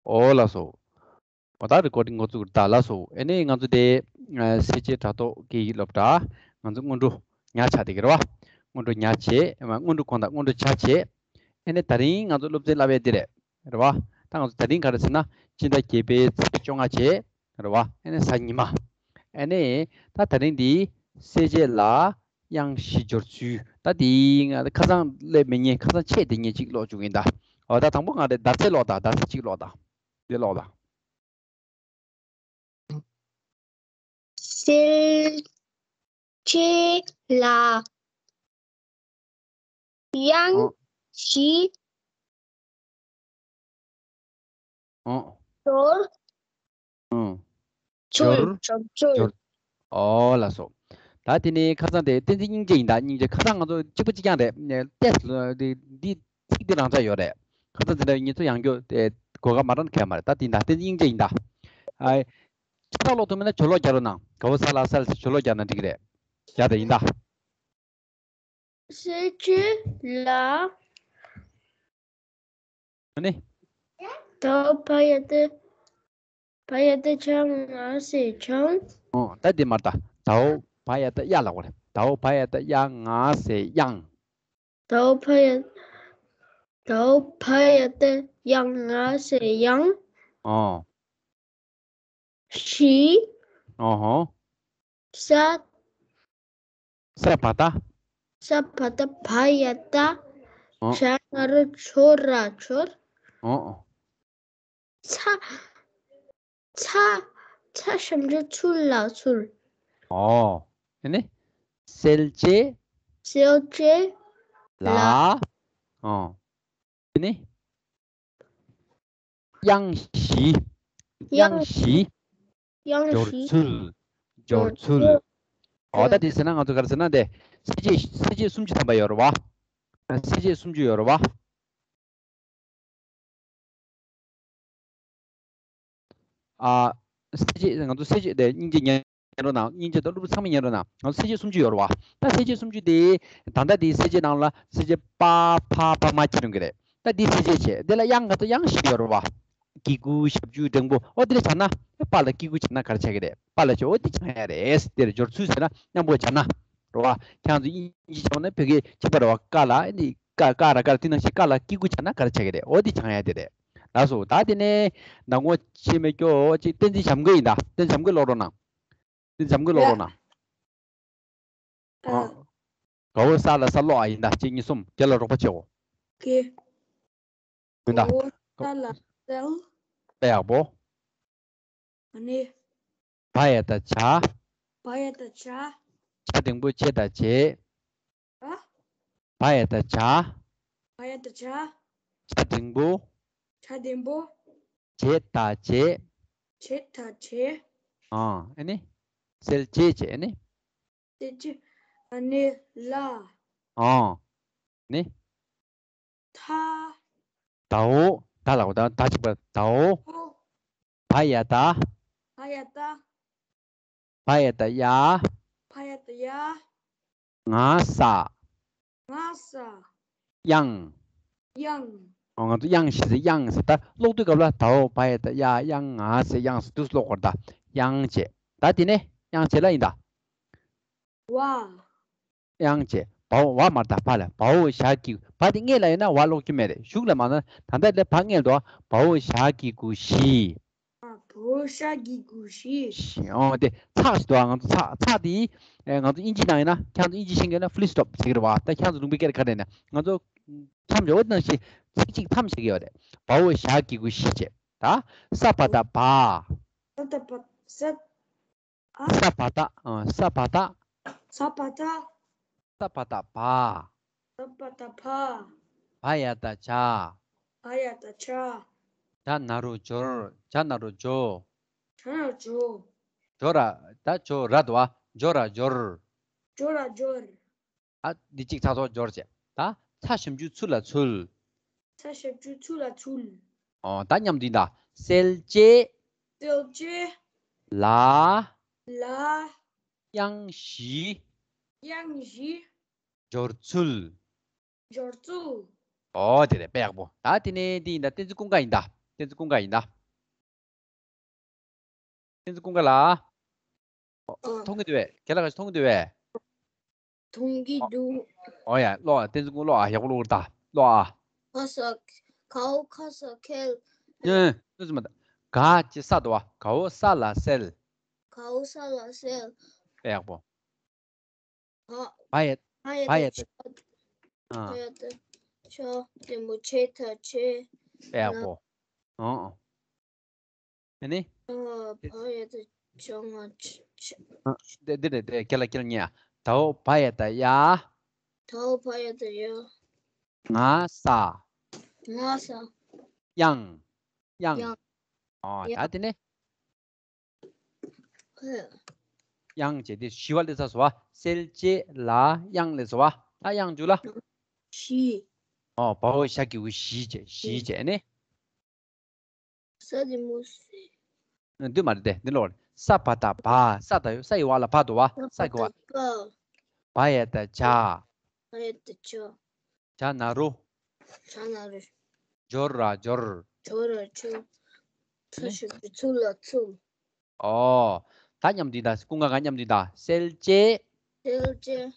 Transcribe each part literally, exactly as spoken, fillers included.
ཨོ་ལགས་སོ། ཨོ་ད་རི་ཀོར་ཌིང་འགོ་བཙུགས་རེད་ད། ལགས་སོ། ཨ་ནི་ང་ཚོ་དེ་ཨ་སེར་བྱེས་དྲ་ཐོག་སྐད་ཡིག་སློབ་གྲྭ། ང་ཚོ་སྔོན་འགྲོ་ཉར་ཆགས་བསྡད་ཀྱི་རེད་བ། སྔོན་འགྲོ་ཉར་བྱས། ཨ་སྔོན་འགྲོ་གོང་དང་སྔོན་འགྲོ་ཆ་བྱས། ཨ་ནི་ད་རིང་ང་ཚོ་སློབ་ཚན་བསླབ་ཡས་འདི་རེད། རེད་བ། ད་ང་ཚོ་ད་རིང་ག་རེ་ཟེར་ན་སྤྱི་ཟླ་བརྒྱད་པའི་ཚེས་བཅོ་ལྔ་བྱས། རེད་བ། ཨ་ནི་གཟའ་ཉི་མ། ཨ་ནི་ད་ད་རིང་འདི་སེར་བྱེས་ལ་དབྱངས་བཞི་སྦྱོར་ཚུལ། ད་འདི་ང་ཁ་སང་སླེབས་མེད་མཁན། ཁ་སང་ཆད་བསྡད་མཁན་གཅིག་ཀློག་བཅུག་གི་ཡིན་ད། འོ་ད་དང་པོ་ང་རེ་ཟླ་ཚེས་ཀློག་ད། ཟླ་ཚེས་གཅིག་ཀློག་ད། འདི་ཀློག་ད། སེར་བྱེས་ལ་དབྱངས་ཨོ་བཞི་ཨོ་སྦྱོར་ཨོ་ཚུལ། སྦྱོར་སྦྱོར་ཚུལ། སྦྱོར། ཨོ་ལགས་སོ། ད་དེ་ནས་ཁ་སང་དེ་བསྟན་འཛིན་སྙིང་རྗེ་ཡིན་ད། སྙིང་རྗེ། ཁ་སང་ང་ཚོ་གཅིག་པ་གཅིག་རྐྱང་རེད། ཏེས་འདི་ཚིག་འདི་རང་འཇགས་ཡོད་རེད། ཁ་སང་འཛིན་གྲྭ་ངེད་ཚོ་ཡང་བསྐྱར་དེ་གོ་སྐབས་མ་རག་ན་ཁྱད་མ་རེད། ད་དེ་ཡིན་ད། བསྟན་འཛིན་སྙིང་རྗེ་ཡིན་ད། ཨ་ཁྱད་མཚར་ཀློག་ཐུབ་མེད་ན་སྦྱོར་ཀློག་རྒྱག་རོགས་གནང་། ག་བོ་ས་ལ་ས་ལ་སྦྱོར་ཀློག་རྒྱག་ན་འགྲིག་གི་རེད། རྒྱག་ད་ཡིན་ད། སེར་བྱེས་ལ། ཨ་ནི། ད་བ་ཡ་བཏགས་བ་ཡ་བཏགས་བྱ་ང་ས་བྱང་། ཨོ་ད་འདི་མར་ད། ད་བ་ཡ་བཏགས་ཡ་ལབ་དགོས་རེད། ད་བ་ཡ་བཏགས་ཡ་ང་ས་དབྱངས། ད་བ་ཡ་ད་བ་ཡ་བཏགས་ཡ་ང་ས་དབྱངས། ཨོ། བཞི། ཨོ་ཧོ། ས། ས་བ་བཏགས། ས་བ་བཏགས་བ་ཡ་བཏགས། ཨོ། བྱ་ན་རོ་བྱོ་ར་བྱོར། ཨོ་ཨོ། ཚ། ཚ། ཚ་ཞབས་ཀྱུ་ཚུ་ལ་ཚུལ། ཨོ། ཨ་ནི། སེར་བྱེས། སེར་བྱེས། ལ། ལ། ཨོ། ཨ་ནི། དབྱངས་བཞི། དབྱངས་བཞི། དབྱངས་སྦྱོར་བཞི། ཚུལ། སྦྱོར་ཚུལ། ཨོ་ད་དེ་ཟེར་ན་ང་ཚོ་ག་རེ་ཟེར་ན་དེ་སེར་བྱེས་སེར་བྱེས་སུམ་ཅུ་ཐམ་པ་ཡོད་རེད་བ། སེར་བྱེས་སུམ་ཅུ་ཡོད་རེད་བ། ཨ། སེར་བྱེས་ང་ཚོ་སེར་བྱེས་དེ་སྙིང་རྗེ་ཉན་རོགས་གནང་། སྙིང་རྗེ་དང་སློབ་ཕྲུག་ཚང་མས་ཉན་རོགས་གནང་། ང་ཚོ་སེར་བྱེས་སུམ་ཅུ་ཡོད་རེད་བ། ད་སེར་བྱེས་སུམ་ཅུ་དེ་ད་ལྟ་དེའི་སེར་བྱེས་ནང་ལ་སེར་བྱེས་པ་ཕ་བ་མ་ཅི་རུང་གི་རེད། ད་འདི་སེར་བྱེས་བྱས། དེ་ལ་དབྱངས་ང་ཚོ་དབྱངས་བཞི་ཡོད་རེད་བ། གི་གུ་ཞབས་ཀྱུ་འགྲེང་བུ། ཨོ་དེ་ལ་སྦྱར་ན་པ་ལ་གི་གུ་སྦྱར་ན་ག་རེ་ཆགས་ཀྱི་རེད། པ་ལ་བྱས། ཨོ་དེ་སྦྱང་ཡ་རེད། དེར་སྦྱོར་ཚུལ་ཟེར་ན་མཉམ་པོ་སྦྱར་ན་རེད་བ། ཁྱེད་ཚོ་དབྱིན་ཇི་སྦྱངས་ན་བོད་སྐད་ཁྱད་པར་རེད་བ། ཀ་ལ་ནི་ཀ་ཀ་ར་ཀ་ར་དེ་ནང་བཞིན་ཀ་ལ་གི་གུ་སྦྱར་ན་ག་རེ་ཆགས་ཀྱི་རེད། ཨོ་དེ་སྦྱང་ཡ་དེ་རེད། ལགས་སོ། ད་དེ་ནས་ནང་ངོ་ཆེ་མེད་སྐྱོ་ཅིག་བསྟན་འཛིན་བྱམས་མགོན་ཡིན་ད། བསྟན་འཛིན་བྱམས་མགོན་ཀློག་རོགས་གནང་། བསྟན་འཛིན་བྱམས་མགོན་ཀློག་རོགས་གནང་། ཨ། ག་འོག་ས་ལ་ས་ཀློག་ཨ་ཡིན་ད། གཅིག་གཉིས་གསུམ། རྒྱ་ལ་རོགས་པ་བྱེད་འོ། ཀེ། མིན་ད། ག་འོག་ས་ལ་སལ། དཔེ་ཡག་པོ། ཨ་ནི། བ་ཡ་བཏགས་བྱ། བ་ཡ་བཏགས་བྱ། བྱ་འགྲེང་བུ་བྱེད་དང་བྱེད། ཨ། བ་ཡ་བཏགས་བྱ། བ་ཡ་བཏགས་བྱ། བྱ་འགྲེང་བུ། བྱ་འགྲེང་བུ། བྱེད་དང་བྱེད། བྱེད་དང་བྱེད། ཨ། ཨ་ནི། སེལ་བྱེད་བྱེད། ཨ་ནི། སེལ་བྱེད། ཨ་ནི་ལ། ཨ། ནི། ད། ད་འོག་ད་ལ་འོག་ད་ད་གཅིག་པ་ད་འོག་འོ། བ་ཡ་བཏགས། བ་ཡ་བཏགས། བ་ཡ་བཏགས་ཡ། བ་ཡ་བཏགས་ཡ། ང་ས། ང་ས། དབྱངས། དབྱངས། ཨོ་ང་ཚོ་དབྱངས་བཞི་ཟེར། དབྱངས་ཟེར། ད་ཀློག་དུས་སྐབས་ལ་ད་འོག་བ་ཡ་བཏགས་ཡ། དབྱངས། ང་ས། དབྱངས་ཟེར་དུས་སུ་ཀློག་དགོས་རེད་ད། དབྱངས་བྱས། ད་དེ་ནས་དབྱངས་བྱས་ལ་ཡིན་ད། བ། དབྱངས་བྱས། བའོ། བ་མར་ད་བ་ལ། བའོ་ཞབས་ཀྱུ། བ་དེ་སྔོན་ལ་ཡོད་ན་བ་ཀློག་རྒྱུ་མེད་རེད། གཞུག་ལ་མ་ན་ད་ལྟ་ལ་བ་སྔོན་འདུག་བའོ་ཞབས་ཀྱུ་གུ་ཞི། ཨ། བའོ་ཞབས་ཀྱུ་གུ་ཞི། ཞི། ཨོ་དེ་ཚེག་ཞིག་འདུག་ང་ཚོ་ཚེག་ཚེག་དེ་ཨེ་ང་ཚོ་དབྱིན་ཇི་ནང་ཡིན་ན། ཁྱེད་ཚོ་དབྱིན་ཇི་ཤེས་མཁན་ན་ཕུལ་སི་ཊོབ་ཟེར་གྱི་རེད་བ། ད་ཁྱེད་ཚོ་ལུང་པའི་སྐད་ག་རེ་ན། ང་ཚོ་མཚམས་འཇོག་འོ་ནང་བཞིན་ཚིག་གཅིག་མཚམས་བཞག་གི་ཡོད་རེད། བའོ་ཞབས་ཀྱུ་གུ་ཞི་བྱས། ད་ས་བ་བཏགས་བ། ས་བ་བཏགས་ས། ཨ། ས་བ་བཏགས། ཨ། ས་བ་བཏགས། ས་བ་བཏགས། ས་བ་བཏགས་བ། ས་བ་བཏགས་བ། བ་ཡ་བཏགས་བྱ། བ་ཡ་བཏགས་བྱ། བྱ་ན་རོ་བྱོར། བྱ་ན་རོ་བྱོ། བྱ་ན་རོ་བྱོ། བྱོ་ར་ད་བྱོ་ར་འདུག་བ། བྱོ་ར་བྱོར། བྱོ་ར་བྱོར། ཨ་འདི་གཅིག་ཚེག་ཚོགས་སྦྱོར་བྱས། ད་ཚ་ཞབས་ཀྱུ་ཚུ་ལ་ཚུལ། ཚ་ཞབས་ཀྱུ་ཚུ་ལ་ཚུལ། ཨོ་ད་མཉམ་དུ་ཡིན་ད། སེལ་བྱེད། སེལ་བྱེད། ལ། ལ། དབྱངས་བཞི། དབྱངས་བཞི། སྦྱོར་ཚུལ། སྦྱོར་ཚུལ། ཨོ་དེ་རེད། དཔེ་ཡག་པོ། ད་དེ་ནས་འདི་ཡིན་ད། བསྟན་འཛིན་ཀུན་དགའ་ཡིན་ད། བསྟན་འཛིན་ཀུན་དགའ་ཡིན་ད། བསྟན་འཛིན་ཀུན་དགའ་ལགས། ཨ། མཐོང་གི་འདུག་བས། རྒན་ལགས་ཀྱིས་མཐོང་གི་འདུག་བས། མཐོང་གི་འདུག་ཨོ་ཡ། ཀློག་ཨ། བསྟན་འཛིན་ཀུན་ཀློག་ཨ། ཡག་པོ་ཀློག་རེད་ད། ཀློག་ཨ། ག་ས། གའོ་ག་ས་གལ། ཨེ། ཨེ། ཨེ། ག་ཅེས་ས་འདུག་བ། གའོ་ས་ལ་གསལ། གའོ་ས་ལ་གསལ། དཔེ་ཡག་པོ། བ། བ་ཡ། བ་ཡ་བ་ཡ་ད། ད། ཨ། བ་ཡ་ད་ཆ་ལྡན་པོ་ཆེ་ད་ཆེ། དཔེ་ཡག་པོ། ཨོ་ཨོ། ཨ་ནི། ཨ། བ་ཡ་ད་ཆ་ང་ཆ་ཆ། ཨ། དེ་དེ་རེད་དེ། ཁྱེད་ལ་ཁྱེད་ལ་ཉེ། དའོ་བ་ཡ་ད་ཡ། དའོ་བ་ཡ་ད་ཡ། ང་ས། ང་ས། དབྱངས། དབྱངས། དབྱངས། ཨོ། ཡ། ད་དེ་ནས། ཧེ། དབྱངས་བྱས་ཏེ་ཞི་བ་ལས་ས་སོ་བ། གསལ་བྱེད་ལ་དབྱངས་ལས་སོ་བ། ད་དབྱངས་འཇུག་ལ། ཞི། ཨོ། བའོ་ཞ་གི་གུ་ཞི་བྱས། ཞི་བྱས་ནས། ས་ལྡན་པོ་སེ། འདི་མ་རེད་དེ། འདི་ལོག་རེད། ས་བ་ད་བ། ས་ད་ཡོད། ས་ཡི་བ་ལ་བ་འདུག་བ། ས་གི་བ། བ་ཡ་ད་བྱ། བ་ཡ་ད་བྱ། བྱ་ན་རོ། བྱ་ན་རོ། འབྱོར་ར་འབྱོར། འབྱོར་ར་འབྱོར། ཚུལ་ཞིག་གི་ཚུལ་ལ་ཚུལ། ཨོ། ད་མཉམ་དུ་ཡིན་ད། ཀུན་དགའ་ག་མཉམ་དུ་ཡིན་ད། གསལ་བྱེད། གསལ་བྱེད།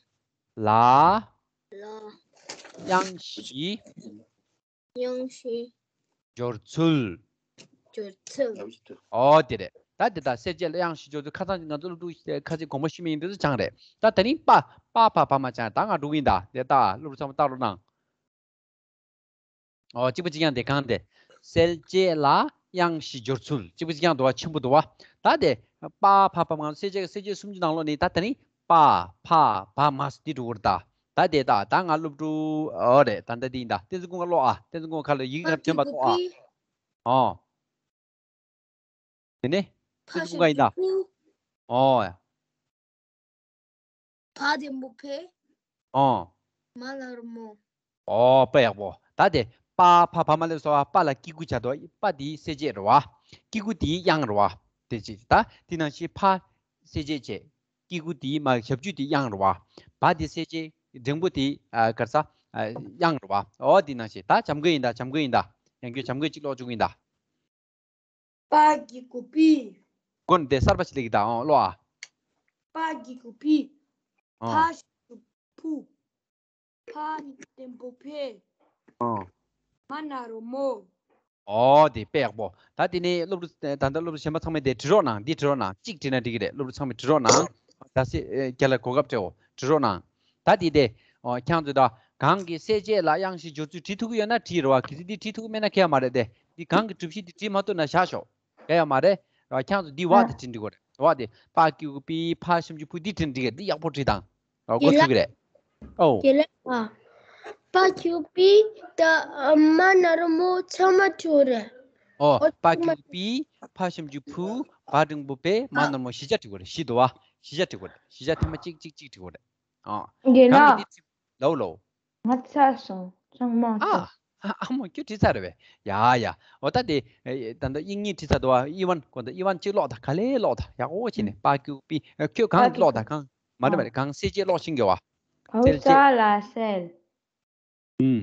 ལ། ལ། དབྱངས་བཞི། དབྱངས་བཞི། སྦྱོར་ཚུལ། སྦྱོར་ཚུལ། ཨོ་དེ་རེད། ད་དེ་ད་གསལ་བྱེད་ལ་དབྱངས་བཞི་སྦྱོར་ཚུལ། ཁ་སང་ང་ཚོ་སློབ་ཕྲུག་ཁ་ཤས་དགོངས་པ་ཞུས་མེད་ཡིན་དུས་སུ་སྦྱངས་རེད། ད་དེ་རིང་པ་པ་ཕ་བ་མ་སྦྱངས། ད་ང་འགྲོ་གི་ཡིན་ད། དེ་ད་སློབ་ཕྲུག་ཚང་མ་ལྟ་རོགས་གནང་། ཨོ། གཅིག་པ་གཅིག་རྐྱང་དེ་གང་དེ། གསལ་བྱེད་ལ་དབྱངས་བཞི་སྦྱོར་ཚུལ། གཅིག་པ་གཅིག་རྐྱང་འདུག་བ། ཆེན་པོ་འདུག་བ། ད་དེ་པ་ཕ་བ་མ། གསལ་བྱེད། གསལ་བྱེད་སུམ་ཅུ་ནང་ལོགས་ནས་ད་དེ་རིང་པ་ཕ་བ་མ་འདི་འགྲོ་གི་རེད་ད། ད་དེ་ད་ད་ང་སློབ་ཕྲུག་ཨོ་རེད། ད་ད་འདི་ཡིན་ད། བསྟན་འཛིན་ཀུན་དགའ་ཀློག་ཨ། བསྟན་འཛིན་ཀུན་དགའ་ཁ་ལ་ཡི་གེ་ཁ་ལ་ཐོན་པ་ཀློག་ཨ། ཨོ། དེ་ནས་བསྟན་འཛིན་ཀུན་དགའ་ཡིན་ད། ཨོ་ཡ། བ་ལྡན་པོ་བེ། ཨོ། མ་ན་རོ་མོ། ཨོ། དཔེ་ཡག་པོ། ད་དེ་པ་ཕ་བ་མ་ལས་སོ་བ། པ་ལ་ཀི་ཀུ་བྱ་དོ། པ་དེའི་གསལ་བྱེད་རེད་བ། ཀི་ཀུ་དེའི་དབྱངས་རེད་བ། དེ་ཅི་ད་དེ་ནང་བཞིན་ཕ་གསལ་བྱེད་བྱས། ཀི་ཀུ་དེའི་མ་ཞབས་ཀྱུ་དེའི་དབྱངས་རེད་བ། བ་དེ་གསལ་བྱེད། འགྲེང་བུ་དེའི་ཨ་ག་རེ་ཟ། ཨ་དབྱངས་རེད་བ། ཨོ་དེ་ནང་བཞིན་ད་བྱམས་མགོན་ཡིན་ད། བྱམས་མགོན་ཡིན་ད། ཡང་ཁྱོད་བྱམས་མགོན་གཅིག་ཀློག་བཅུག་གི་ཡིན་ད། པ་གི་གུ་པི། མགོ་ནས་དེ་གསར་པ་ཞིག་ལེགས་ཀྱི་ད། ཨོ་ཀློག་ཨ། པ་གི་གུ་པི། ཨོ། ཕ་ཞབས་ཀྱུ་ཕུ། ཕ་ལྡན་པོ་ཕེ། ཨོ། མ་ན་རོ་མོ། ཨོ་དེ་དཔེ་ཡག་པོ། ད་དེ་ནས་སློབ་ཕྲུག་ད་ལྟ་སློབ་ཕྲུག་གཞན་པ་ཚང་མས་དེ་བྲི་རོགས་གནང་། འདི་བྲི་རོགས་གནང་། གཅིག་བྲིས་ན་འགྲིག་གི་རེད། སློབ་ཕྲུག་ཚང་མས་བྲི་རོགས་གནང་། ད་སེ་རྒན་ལགས་གོ་སྐབས་སྤྲད་འོ། བྲི་རོགས་གནང་། ད་དེ་དེ། ཨོ་ཁྱང་ཚོས་ད་གང་གི་གསལ་བྱེད་ལ་དབྱངས་བཞི་སྦྱོར་ཚུལ་བྲིས་ཐུབ་ཀྱི་ཡོད་ན་བྲིས་རེད་བ། གལ་སྲིད་འདི་བྲིས་ཐུབ་ཀྱི་མེད་ན་ཁྱད་ཡོད་མ་རེད་དེ། འདི་གང་གི་གྲུབ་གཞི་འདི་བྲིས་མ་ཐུབ་ན་བཞག་ཤོག་ཁྱད་ཡོད་མ་རེད། ཁྱེད་ཚོ་འདི་བ་དེ་བྲིས་འགྲིག་གི་རེད། བ་དེ་པ་ཀི་གུ་པི་ཕ་ཞབས་ཀྱུ་ཕུ་འདི་བྲིས་འགྲིག་གི་རེད། འདི་ཡག་པོ་བྲིས་དང་། འགོ་ཚུགས་ཀྱི་རེད། ཨོ། དེ་ལ་ཨ། པ་ཀི་གུ་པི་ད་མ་ན་རོ་མོ་ཚང་མ་བྲིས་རེད། ཨོ། ཨོ་པ་ཀི་གུ་པི་ཕ་ཞབས་ཀྱུ་ཕུ་བ་འགྲེང་བུ་པེ་མ་ན་རོ་མོ་བཞི་ཆ་བྲིས་དགོས་རེད། བཞི་འདུག་བ། བཞི་ཆ་བྲིས་དགོས་རེད། བཞི་ཆ་ཐེངས་མ་གཅིག་གཅིག་གཅིག་བྲིས་དགོས་རེད། ཨོ། དེ་ལ་གང་གི་འདི་བྲིས། ལའོ་ལའོ། ང་ཚར་སོང་། ཚང་མ་ཨ། ཚར། ཨ་མོ་ཁྱོད་བྲིས་ཚར་རེད་པས། ཡ་ཡ། འོ་ད་དེ་ད་ལྟ་དབྱིག་གཉེན་བྲིས་ཚར་འདུག་བ། ཨི་ཝན་གོ་ད། ཨི་ཝན་གཅིག་ཀློག་ད། ག་ལེ་ཀློག་ད། ཡག་པོ་བྱས་ནས་པ་ཀི་གུ་པི། ཁྱོད་གང་གི་ཀློག་ད། གང་མ་རེད་མ་རེད། གང་གསལ་བྱེད་ཀློག་ཤེས་ཀྱི་བ། གའོ་གསལ་བྱེད། ས་ལ་གསལ། ཨུམ།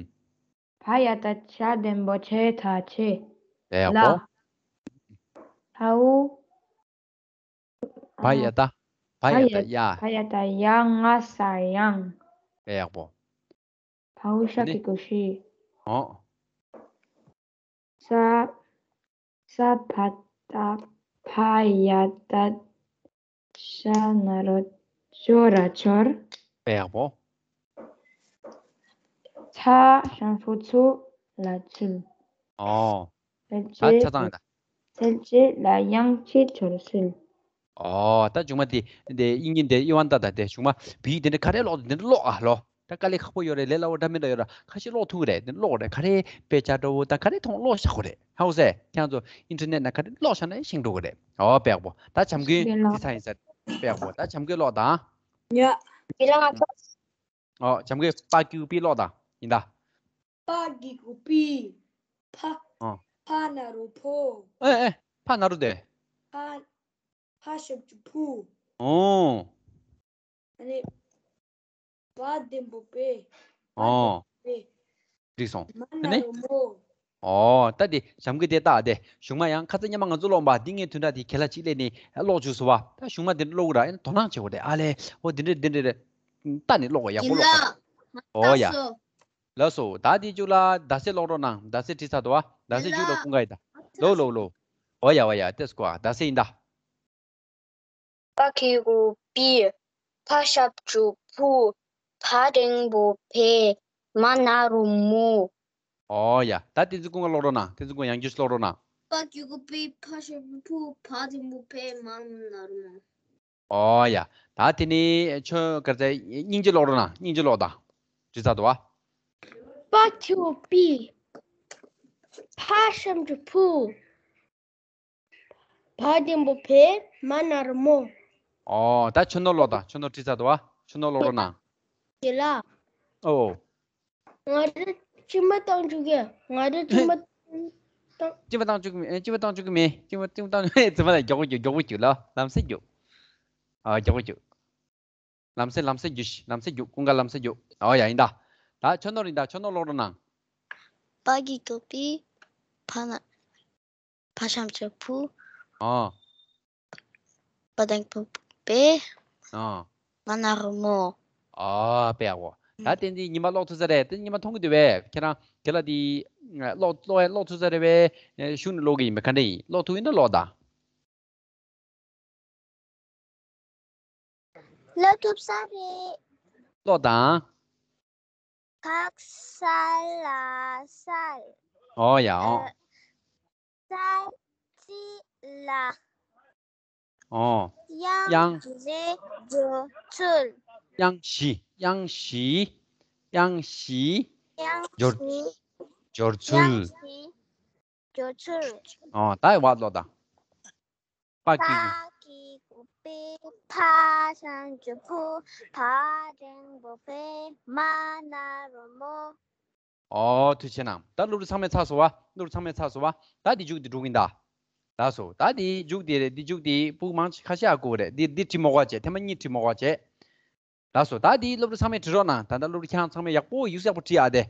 བ་ཡ་ད་བྱ་ལྡན་པོ་ཆེ་ད་ཆེ། ཡག་པོ། ལ། ཧའོ། བ་ཡ་ད། བ་ཡ་ད་ཡ། བ་ཡ་ད་ཡ། ང་ས་དབྱངས། དཔེ་ཡག་པོ། བའོ་ཤ་གི་གུ་ཤི། ཨོ། ས། ས་བ་ད་བ་ཡ་ད་ཤ་ན་རོ་ཅོ་ར་ཅོར། དཔེ་ཡག་པོ། ཚ་ཞབས་ཀྱུ་ཚུ་ལ་ཚུལ། ཨོ། གསལ་ད་ཆ་ཚང་ཡིན་ད། བྱེད་གསལ་བྱེད་ལ་དབྱངས་ཕྱི་སྦྱོར་ཚུལ། ཨོ། ད་གཞུག་མ་དེ་དེ་དབྱིག་གཉེན་དེ་ཨི་ཝན་ཏ་ད་དེ་གཞུག་མ་བི་དེ་འདྲ་ག་རེ་ཀློག་དེ་འདྲ་ཀློག་ཨ་ལོ། ད་དཀའ་ལས་ཁག་པོ་ཡོད་རེད། ལས་སླ་བོ་འདྲ་མི་འདྲ་ཡོད་ར། ཁ་ཤས་ཀློག་ཐུབ་ཀྱི་རེད། དེ་འདྲ་ཀློག་རེད། ག་རེ་དཔེ་ཆ་འདྲ་བོ་ད་ག་རེ་མཐོང་ཀློག་བཞག་དགོས་རེད། ཧ་གོ་སོང་ངས། ཁྱེད་ཚོ་ཨིན་ཊར་ནེཊ་ནང་ག་རེ་ཀློག་བཞག་ན་ཤེས་འགྲོ་གི་རེད། ཨོ་དཔེ་ཡག་པོ། ད་བྱམས་མགོན་དེ་ཚ་ཡིན་ས་རེད། དཔེ་ཡག་པོ། ད་བྱམས་མགོན་ཀློག་དང་། ཡ། དེ་ལ་ང་ཚོ། ཨོ་བྱམས་མགོན་པ་ཀི་གུ་པི་ཀློག་དང་ཡིན་ད། པ་གི་གུ་པི། ཕ། ཨོ། ཕ་ན་རོ་ཕོ། ཨེ་ཨེ། ཕ་ན་རོ་དེ། ཕ། ཕ་ཞབས་ཀྱུ་ཕུ། ཨོ། ཨ་ནི། བ་ལྡན་པོ་པེ། བ་ཨོ། ལྡན་པོ་པེ། འགྲིག་སོང་། མ་ཨ་ན་ནི། རོ་མོ། ཨོ་ད་དེ་ཞབས་ཀྱུ་དེ་ལྟ་དེ་གཞུག་མ་ཡང་ཁ་ཚ་སྙན་མ་ང་ཚོ་ཀློག་པ་འདི་ངའི་དོན་དག་དེ་གལ་ལ་གཅིག་ལས་ནི་ཀློག་བཅུག་སོ་བ། ད་གཞུག་མ་དེ་འདྲ་ཀློག་གི་ར་ཨེ་དོ་སྣང་བྱེད་དགོས་རེད། ཨ་ལས་ཨོ་དེ་འདྲ་དེ་འདྲ་རེད། ལྟ་ནི་ཀློག་གོ་ཡག་པོ་ཀློག་གོ། ཨོ་ཡ། ལགས་སོ། ད་དེ་མཇུག་ལ་ཟླ་ཚེས་ཀློག་རོགས་གནང་། ཟླ་ཚེས་བྲིས་ཚར་འདུག་བ། ཟླ་ཚེས་མཇུག་ལ་ཀུན་དགའ་ཡིན་ད། ལོ་ལོ་ལོ། ཨོ་ཡ་ཨོ་ཡ་ཏེས་ཀོ་ཟླ་ཚེས་ཡིན་ད། པ་གི་གུ་པི། ཕ་ཞབས་ཀྱུ་ཕུ། བ་འགྲེང་བུ་བེ། མ་ན་རོ་མོ། ཨོ་ཡ། ད་བསྟན་འཛིན་ཀུན་དགའ་ཀློག་རོགས་གནང་། བསྟན་འཛིན་ཀུན་དགའ་ཡང་བསྐྱར་ཀློག་རོགས་གནང་། པ་གི་གུ་པི། ཕ་ཞབས་ཀྱུ་ཕུ། བ་འགྲེང་བུ་བེ། མ་ན་རོ་མོ། ཨོ་ཡ། ད་དེ་ནི་ཁྱོད་ག་རེ་ཟེར། སྙིང་རྗེ་ཀློག་རོགས་གནང་། སྙིང་རྗེ་ཀློག་དང་། བྲིས་ཚར་འདུག་བ། པ་གི་གུ་པི། ཕ་ཞབས་ཀྱུ་ཕུ། བ་འགྲེང་བུ་བེ། མ་ན་རོ་མོ། ཨོ་ད་ཆོས་ནོར་ཀློག་དང་། ཆོས་ནོར་བྲིས་ཚར་འདུག་བ། ཆོས་ནོར་ཀློག་རོགས་གནང་། དེ་ལ། ཨོ། ང་རང་གཅིན་པ་བཏང་བཅུག་གི། ང་རང་གཅིན་པ་བཏང་། གཅིན་པ་བཏང་བཅུག་གི་མེད། གཅིན་པ་བཏང་བཅུག་གི་མེད། གཅིན་པ་གཅིན་པ་བཏང་བཅུག་མེད། ཚང་མ་ལ་མགྱོགས་པོ་རྒྱུགས། མགྱོགས་པོ་རྒྱུགས་ལ། ལམ་སེང་རྒྱུགས། ཨ་མགྱོགས་པོ་རྒྱུགས། ལམ་སེང་ལམ་སེང་རྒྱུགས་ཤིག་ལམ་སེང་རྒྱུགས། ཀུན་དགའ་ལམ་སེང་རྒྱུགས། ཨོ་ཡ་ཡིན་ད། ད་ཆོས་ནོར་ཡིན་ད། ཆོས་ནོར་ཀློག་རོགས་གནང་། པ་གི་གུ་པི། ཕ་ན། ཕ་ཞབས་ཀྱུ་ཕུ། ཨོ། བ་འགྲེང་བུ་བེ། ཨོ། མ་ན་རོ་མོ། ཨོ་དཔེ་ཡག་པོ། ད་བསྟན་འཛིན་ཉི་མ་ཀློག་ཐུབ་ས་རེད། བསྟན་འཛིན་ཉི་མ་མཐོང་གི་འདུག་བས། ཁྱེད་རང་དེ་ལ་དེ་ཀློག་ཀློག་ཀློག་ཐུབ་ས་རེད་བས། གཞུག་ནས་ཀློག་གི་ཡིན་པས། ག་འདྲ་ཡིན། ཀློག་ཐུབ་ཡིན་ན་ཀློག་དང་། ཀློག་ཐུབ་ས་རེད། ཀློག་དང་། ཕག་གསལ་ལ་གསལ། ཨོ་ཡ་ཨོ། གསལ་བྱེད་ལ། ཨོ། དབྱངས། དབྱངས་བཞི་སྦྱོར་ཚུལ། དབྱངས་བཞི། དབྱངས་བཞི། དབྱངས་བཞི། དབྱངས་སྦྱོར། བཞི། སྦྱོར་ཚུལ། དབྱངས་བཞི་སྦྱོར་ཚུལ། ཨོ་ད་ཡི་བ་ཀློག་དང་། པ་གི་གུ། པ་གི་གུ་པི། ཕ་ཞབས་ཀྱུ་ཕུ། བ་འགྲེང་བུ་བེ། མ་ན་རོ་མོ། ཨོ་ཐུགས་རྗེ་གནང་། ད་སློབ་ཕྲུག་ཚང་མས་ཚར་སོང་བ། སློབ་ཕྲུག་ཚང་མས་ཚར་སོང་བ། ད་འདི་མཇུག་འདི་འགྲོ་གིན་ད། ད་སོ་ད་འདི་མཇུག་འདི་རེད། འདི་མཇུག་འདི་ཕྲུ་གུ་མང་ཆེ་ཁ་ཤས་ཨ་ཁུ་རེད། འདི་འདི་བྲིས་མ་དགོས་བྱས། ཐེངས་མ་གཉིས་བྲིས་མ་དགོས་བྱས། ད་སོ་ད་འདི་སློབ་ཕྲུག་ཚང་མས་བྲིས་རོགས་གནང་། ད་ལྟ་སློབ་ཕྲུག་ཁྱེད་རང་ཚང་མས་ཡག་པོ་ཡིག་གཟུགས་ཡག་པོ་བྲིས་ཨ། དེ་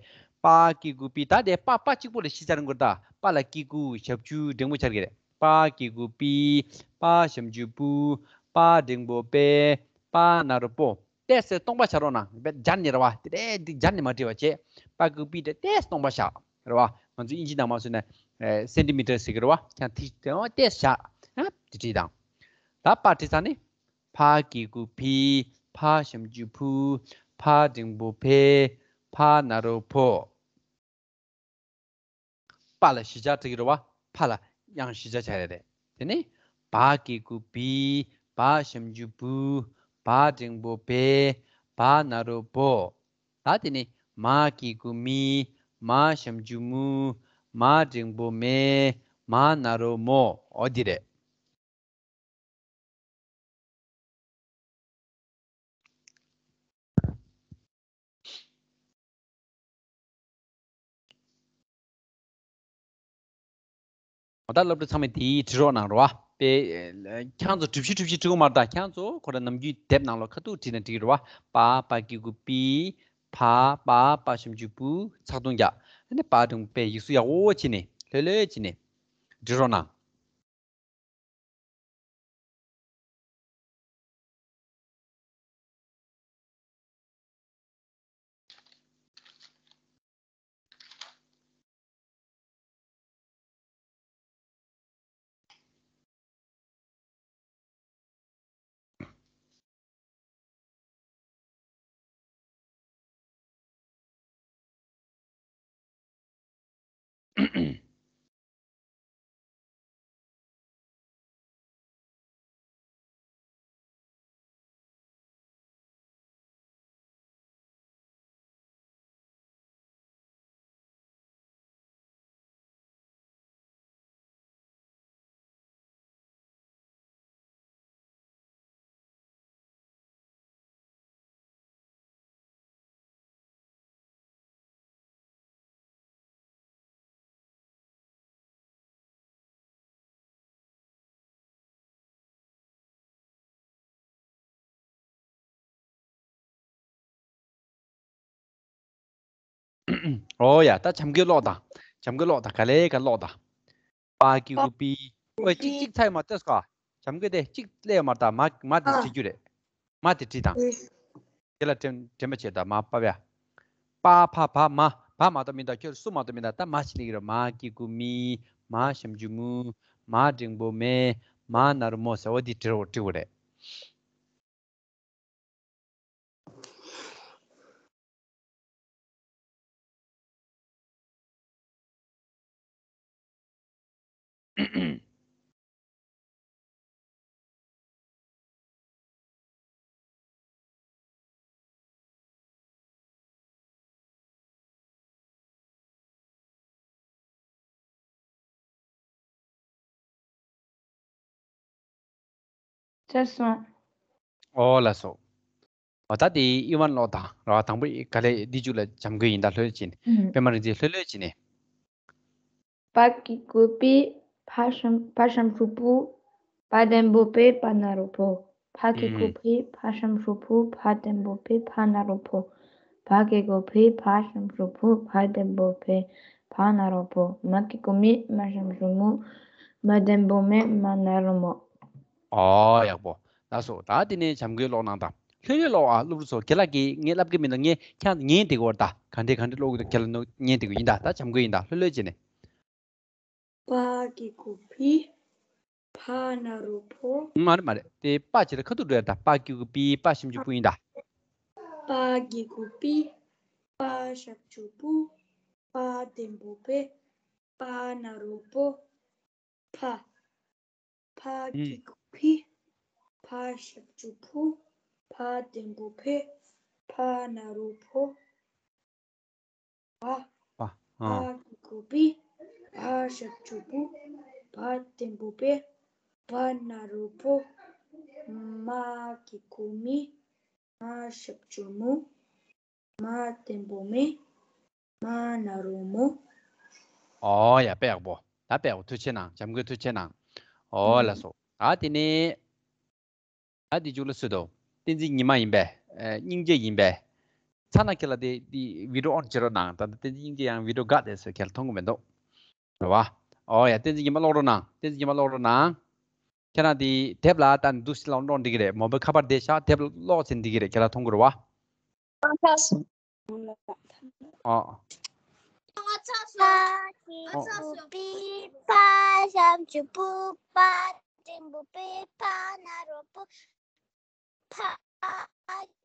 པ་གི་གུ་པི། ད་དེ་པ་པ་གཅིག་པོ་ལ་གཞི་བཅའ་རིང་གོ་ད། པ་ལ་གི་གུ་ཞབས་ཀྱུ་འགྲེང་བུ་སྦྱར་གི་རེད། པ་གི་གུ་པི། ཕ་ཞབས་ཀྱུ་ཕུ། བ་འགྲེང་བུ་བེ། མ་ན་རོ་མོ། ཏོག་ཙམ་སྟོང་པ་བྱ་རོགས་གནང་། སྦྱར་ནས་རེད་བ། དེ་འདྲས་འདི་སྦྱར་ནས་མ་བྲིས་པ་བྱས། པ་གི་གུ་པི་དེ་ཏོག་ཙམ་སྟོང་པ་བཞག་རེད་བ། ང་ཚོ་དབྱིན་ཇི་ནང་མ་བཟོས་ན་སེན་ཊི་མི་ཊར་ཟེར་གི་རེད་བ། ཁྱེད་རང་དེ་དེ་ཏོག་ཙམ་བཞག་ཨ། དེ་བྲིས་དང་། ད་པ་བྲིས་ཚར་ནི། ཕ་གི་གུ་ཕི། ཕ་ཞབས་ཀྱུ་ཕུ། བ་འགྲེང་བུ་བེ། མ་ན་རོ་མོ། པ་ལ་བཞི་ཆ་བྲིས་ཀྱི་རེད་བ། ཕ་ལ་དབྱངས་བཞི་ཆ་བྱ་ཡ་རེད། དེ་ནས་བ་གི་གུ་བི། བ་ཞབས་ཀྱུ་བུ། བ་འགྲེང་བུ་བེ། མ་ན་རོ་མོ། ད་དེ་ནས་མ་གི་གུ་མི། མ་ཞབས་ཀྱུ་མུ། མ་འགྲེང་བུ་མེ། མ་ན་རོ་མོ། འོ་འདི་རེད། འོ་ད་སློབ་ཕྲུག་ཚང་མས་དེ་བྲིས་རོགས་གནང་རོགས། པེ། ཁྱེད་ཚོ་གྲུ་བཞི་གྲུ་བཞི་བྲིས་དགོས་མ་རེད་ད། ཁྱེད་ཚོ་ཁོ་ར་ནམ་རྒྱུན་དེབ་ནང་ལོགས་ཁ་ཐུག་བྲིས་ན་འགྲིག་རོགས། པ། པ་གི་གུ་པི། ཕ། པ། ཕ་ཞབས་ཀྱུ་བུ། ཚེག་བརྡུང་རྒྱག་ཨ་ནི་པ་དང་པེ་ཡིག་གཟུགས་ཡག་པོ་བྱས་ནས་ལྷོད་ལྷོད་བྱས་ནས་བྲིས་རོགས་གནང་། ཨོ་ཡ། ད་བྱམས་མགོན་ཀློག་དང་། བྱམས་མགོན་ཀློག་དང་། ག་ལེ་ག་ཀློག་དང་། པ་གི་གུ་པི། ཨོ་གཅིག་གཅིག་ཚར་ཡོད་མ་རེད་ཀ། བྱམས་མགོན་དེ་གཅིག་སླེབས་ཡོད་མ་རེད་ད། མ་མ་དེ་བྲིས་རྒྱུ་རེད། མ་དེ་བྲིས་དང་། དེ་ལ་དྲན་དྲན་པ་བྱེད་ད། མ་པ་བ། པ་ཕ་བ་མ། བ་མ་གཏོགས་མི་འདུག་ཁྱོད་སུ་མ་གཏོགས་མི་འདུག་ད་མ་ཅིག་སླེབས་ཀྱི་རེད། མ་གི་གུ་མི། མ་ཞབས་ཀྱུ་མུ། མ་འགྲེང་བུ་མེ། མ་ན་རོ་མོ་ཟེར་བ་འདི་བྲིས་རོགས་བྲིས་དགོས་རེད། ཚར་སོང་། ཨོ་ལགས་སོ། འོ་ད་དེ་ཨི་ཝན་ཀློག་དང་ར། དང་པོ་ག་ལེ་འདི་མཇུག་ལ་བྱམས་མགོན་ཡིན་ད། ལྷོད་ལྷོད་བྱས་ནས། ཨུམ། པད་མ་རིག་འཛིན་ལྷོད་ལྷོད་བྱས་ནས། པ་གི་གུ་པི། ཕ་ཞབས་ཕ་ཞབས་ཀྱུ་པུ། བ་ལྡེམ་པོ་པེ། པ་ན་རོ་པོ། ཕ་གི་གུ་ཕི། ཕ་ཞབས་ཀྱུ་ཕུ། བ་ལྡེམ་པོ་ཕི། ཕ་ན་རོ་ཕོ། བ་གི་གུ་བི། བ་ཞབས་ཀྱུ་བུ། བ་ལྡེམ་པོ་བི། བ་ན་རོ་བོ། མ་གི་གུ་མི། མ་ཞབས་ཀྱུ་མུ། མ་ལྡེམ་པོ་མེ། མ་ན་རོ་མོ། ཨོ་ཡག་པོ། ལགས་སོ། ད་དེ་ནས་བྱམས་མགོན་ཀློག་གནང་དང་། ལྷོད་ལྷོད་ཀློག་ཨ། སློབ་ཕྲུག་ཚོ། ཁྱེད་ལ་གི་ངས་ལབ་གི་མིན་འདུག་ངས་ཁྱེད་ཉན་བསྡད་དགོས་རེད་ད། ག་འདྲས་ག་འདྲས་ཀློག་གི་འདུག་ཁྱེད་ལ་ཉན་བསྡད་དགོས་ཡིན་ད། ད་བྱམས་མགོན་ཡིན་ད། ལྷོད་ལྷོད་བྱས་ནས། པ་གི་གུ་བི། བ་ན་རོ་བོ། མ་རེད་མ་རེད། དེ་པ་ཅིག་ལ་ཁ་ཐུག་འགྲོ་ཡ་ད། པ་གི་གུ་བི། པ་ཞབས་ཀྱུ་པུ་ཡིན་ད། པ་གི་གུ་བི། པ་ཞབས་ཀྱུ་པུ། བ་ལྡེམ་པོ་བི། པ་ན་རོ་བོ། ཕ། ཕ་གི་གུ་བི། ཕ་ཞབས་ཀྱུ་ཕུ། བ་ལྡེམ་པོ་བི། བ་ན་རོ་བོ། བ། བ། ཨ། བ་གི་གུ་བི། བ་ཞབས་ཀྱུ་བུ། བ་ལྡེམ་པོ་བི། བ་ན་རོ་བོ། མ་གི་གུ་མི། མ་ཞབས་ཀྱུ་མུ། མ་ལྡེམ་པོ་མེ། མ་ན་རོ་མོ། ཨོ་ཡ། དཔེ་ཡག་པོ། ད་དཔེ་ཡག་པོ། ཐུགས་རྗེ་གནང་། བྱམས་མགོན་ཐུགས་རྗེ་གནང་། ཨོ་ལགས་སོ། ད་དེ་ནས། ད་འདི་མཇུག་ལ་སུ་དོ། བསྟན་འཛིན་ཉི་མ་ཡིན་པས། ཨེ། སྙིང་རྗེ་ཡིན་པས། ཚར་ན་ཁྱེད་ལ་དེ་འདི་བི་ཌིའོ་ཨོན་བྱེད་རོགས་གནང་། ད་ལྟ་བསྟན་འཛིན་སྙིང་རྗེ་ཡང་བི་ཌིའོ་འགག་བསྡད་སོང་། ཁྱེད་ལ་མཐོང་གི་མི་འདུག་རེད་བ། ཨོ་ཡ། བསྟན་འཛིན་ཉི་མ་ཀློག་རོགས་གནང་། བསྟན་འཛིན་ཉི་མ་ཀློག་རོགས་གནང་། ཁྱེད་རང་དེ་དེབ་ལ་ལྟ་ནས་འདུག་སེ་ཀློག་ཀློག་འགྲིག་གི་རེད། མོ་བའི་ཁ་པར་དེ་བཞག་དེབ་ཀློག་ཟེར་འགྲིག་གི་རེད། ཁྱེད་རང་མཐོང་གི་རེད་བ། ཨ། ཕ་གི་གུ་པི། ཕ་ཞབས་ཀྱུ་ཕུ། ཕ་ལྡེམ་པོ་ཕི། ཕ་ན་རོ་ཕོ། ཕ་གི་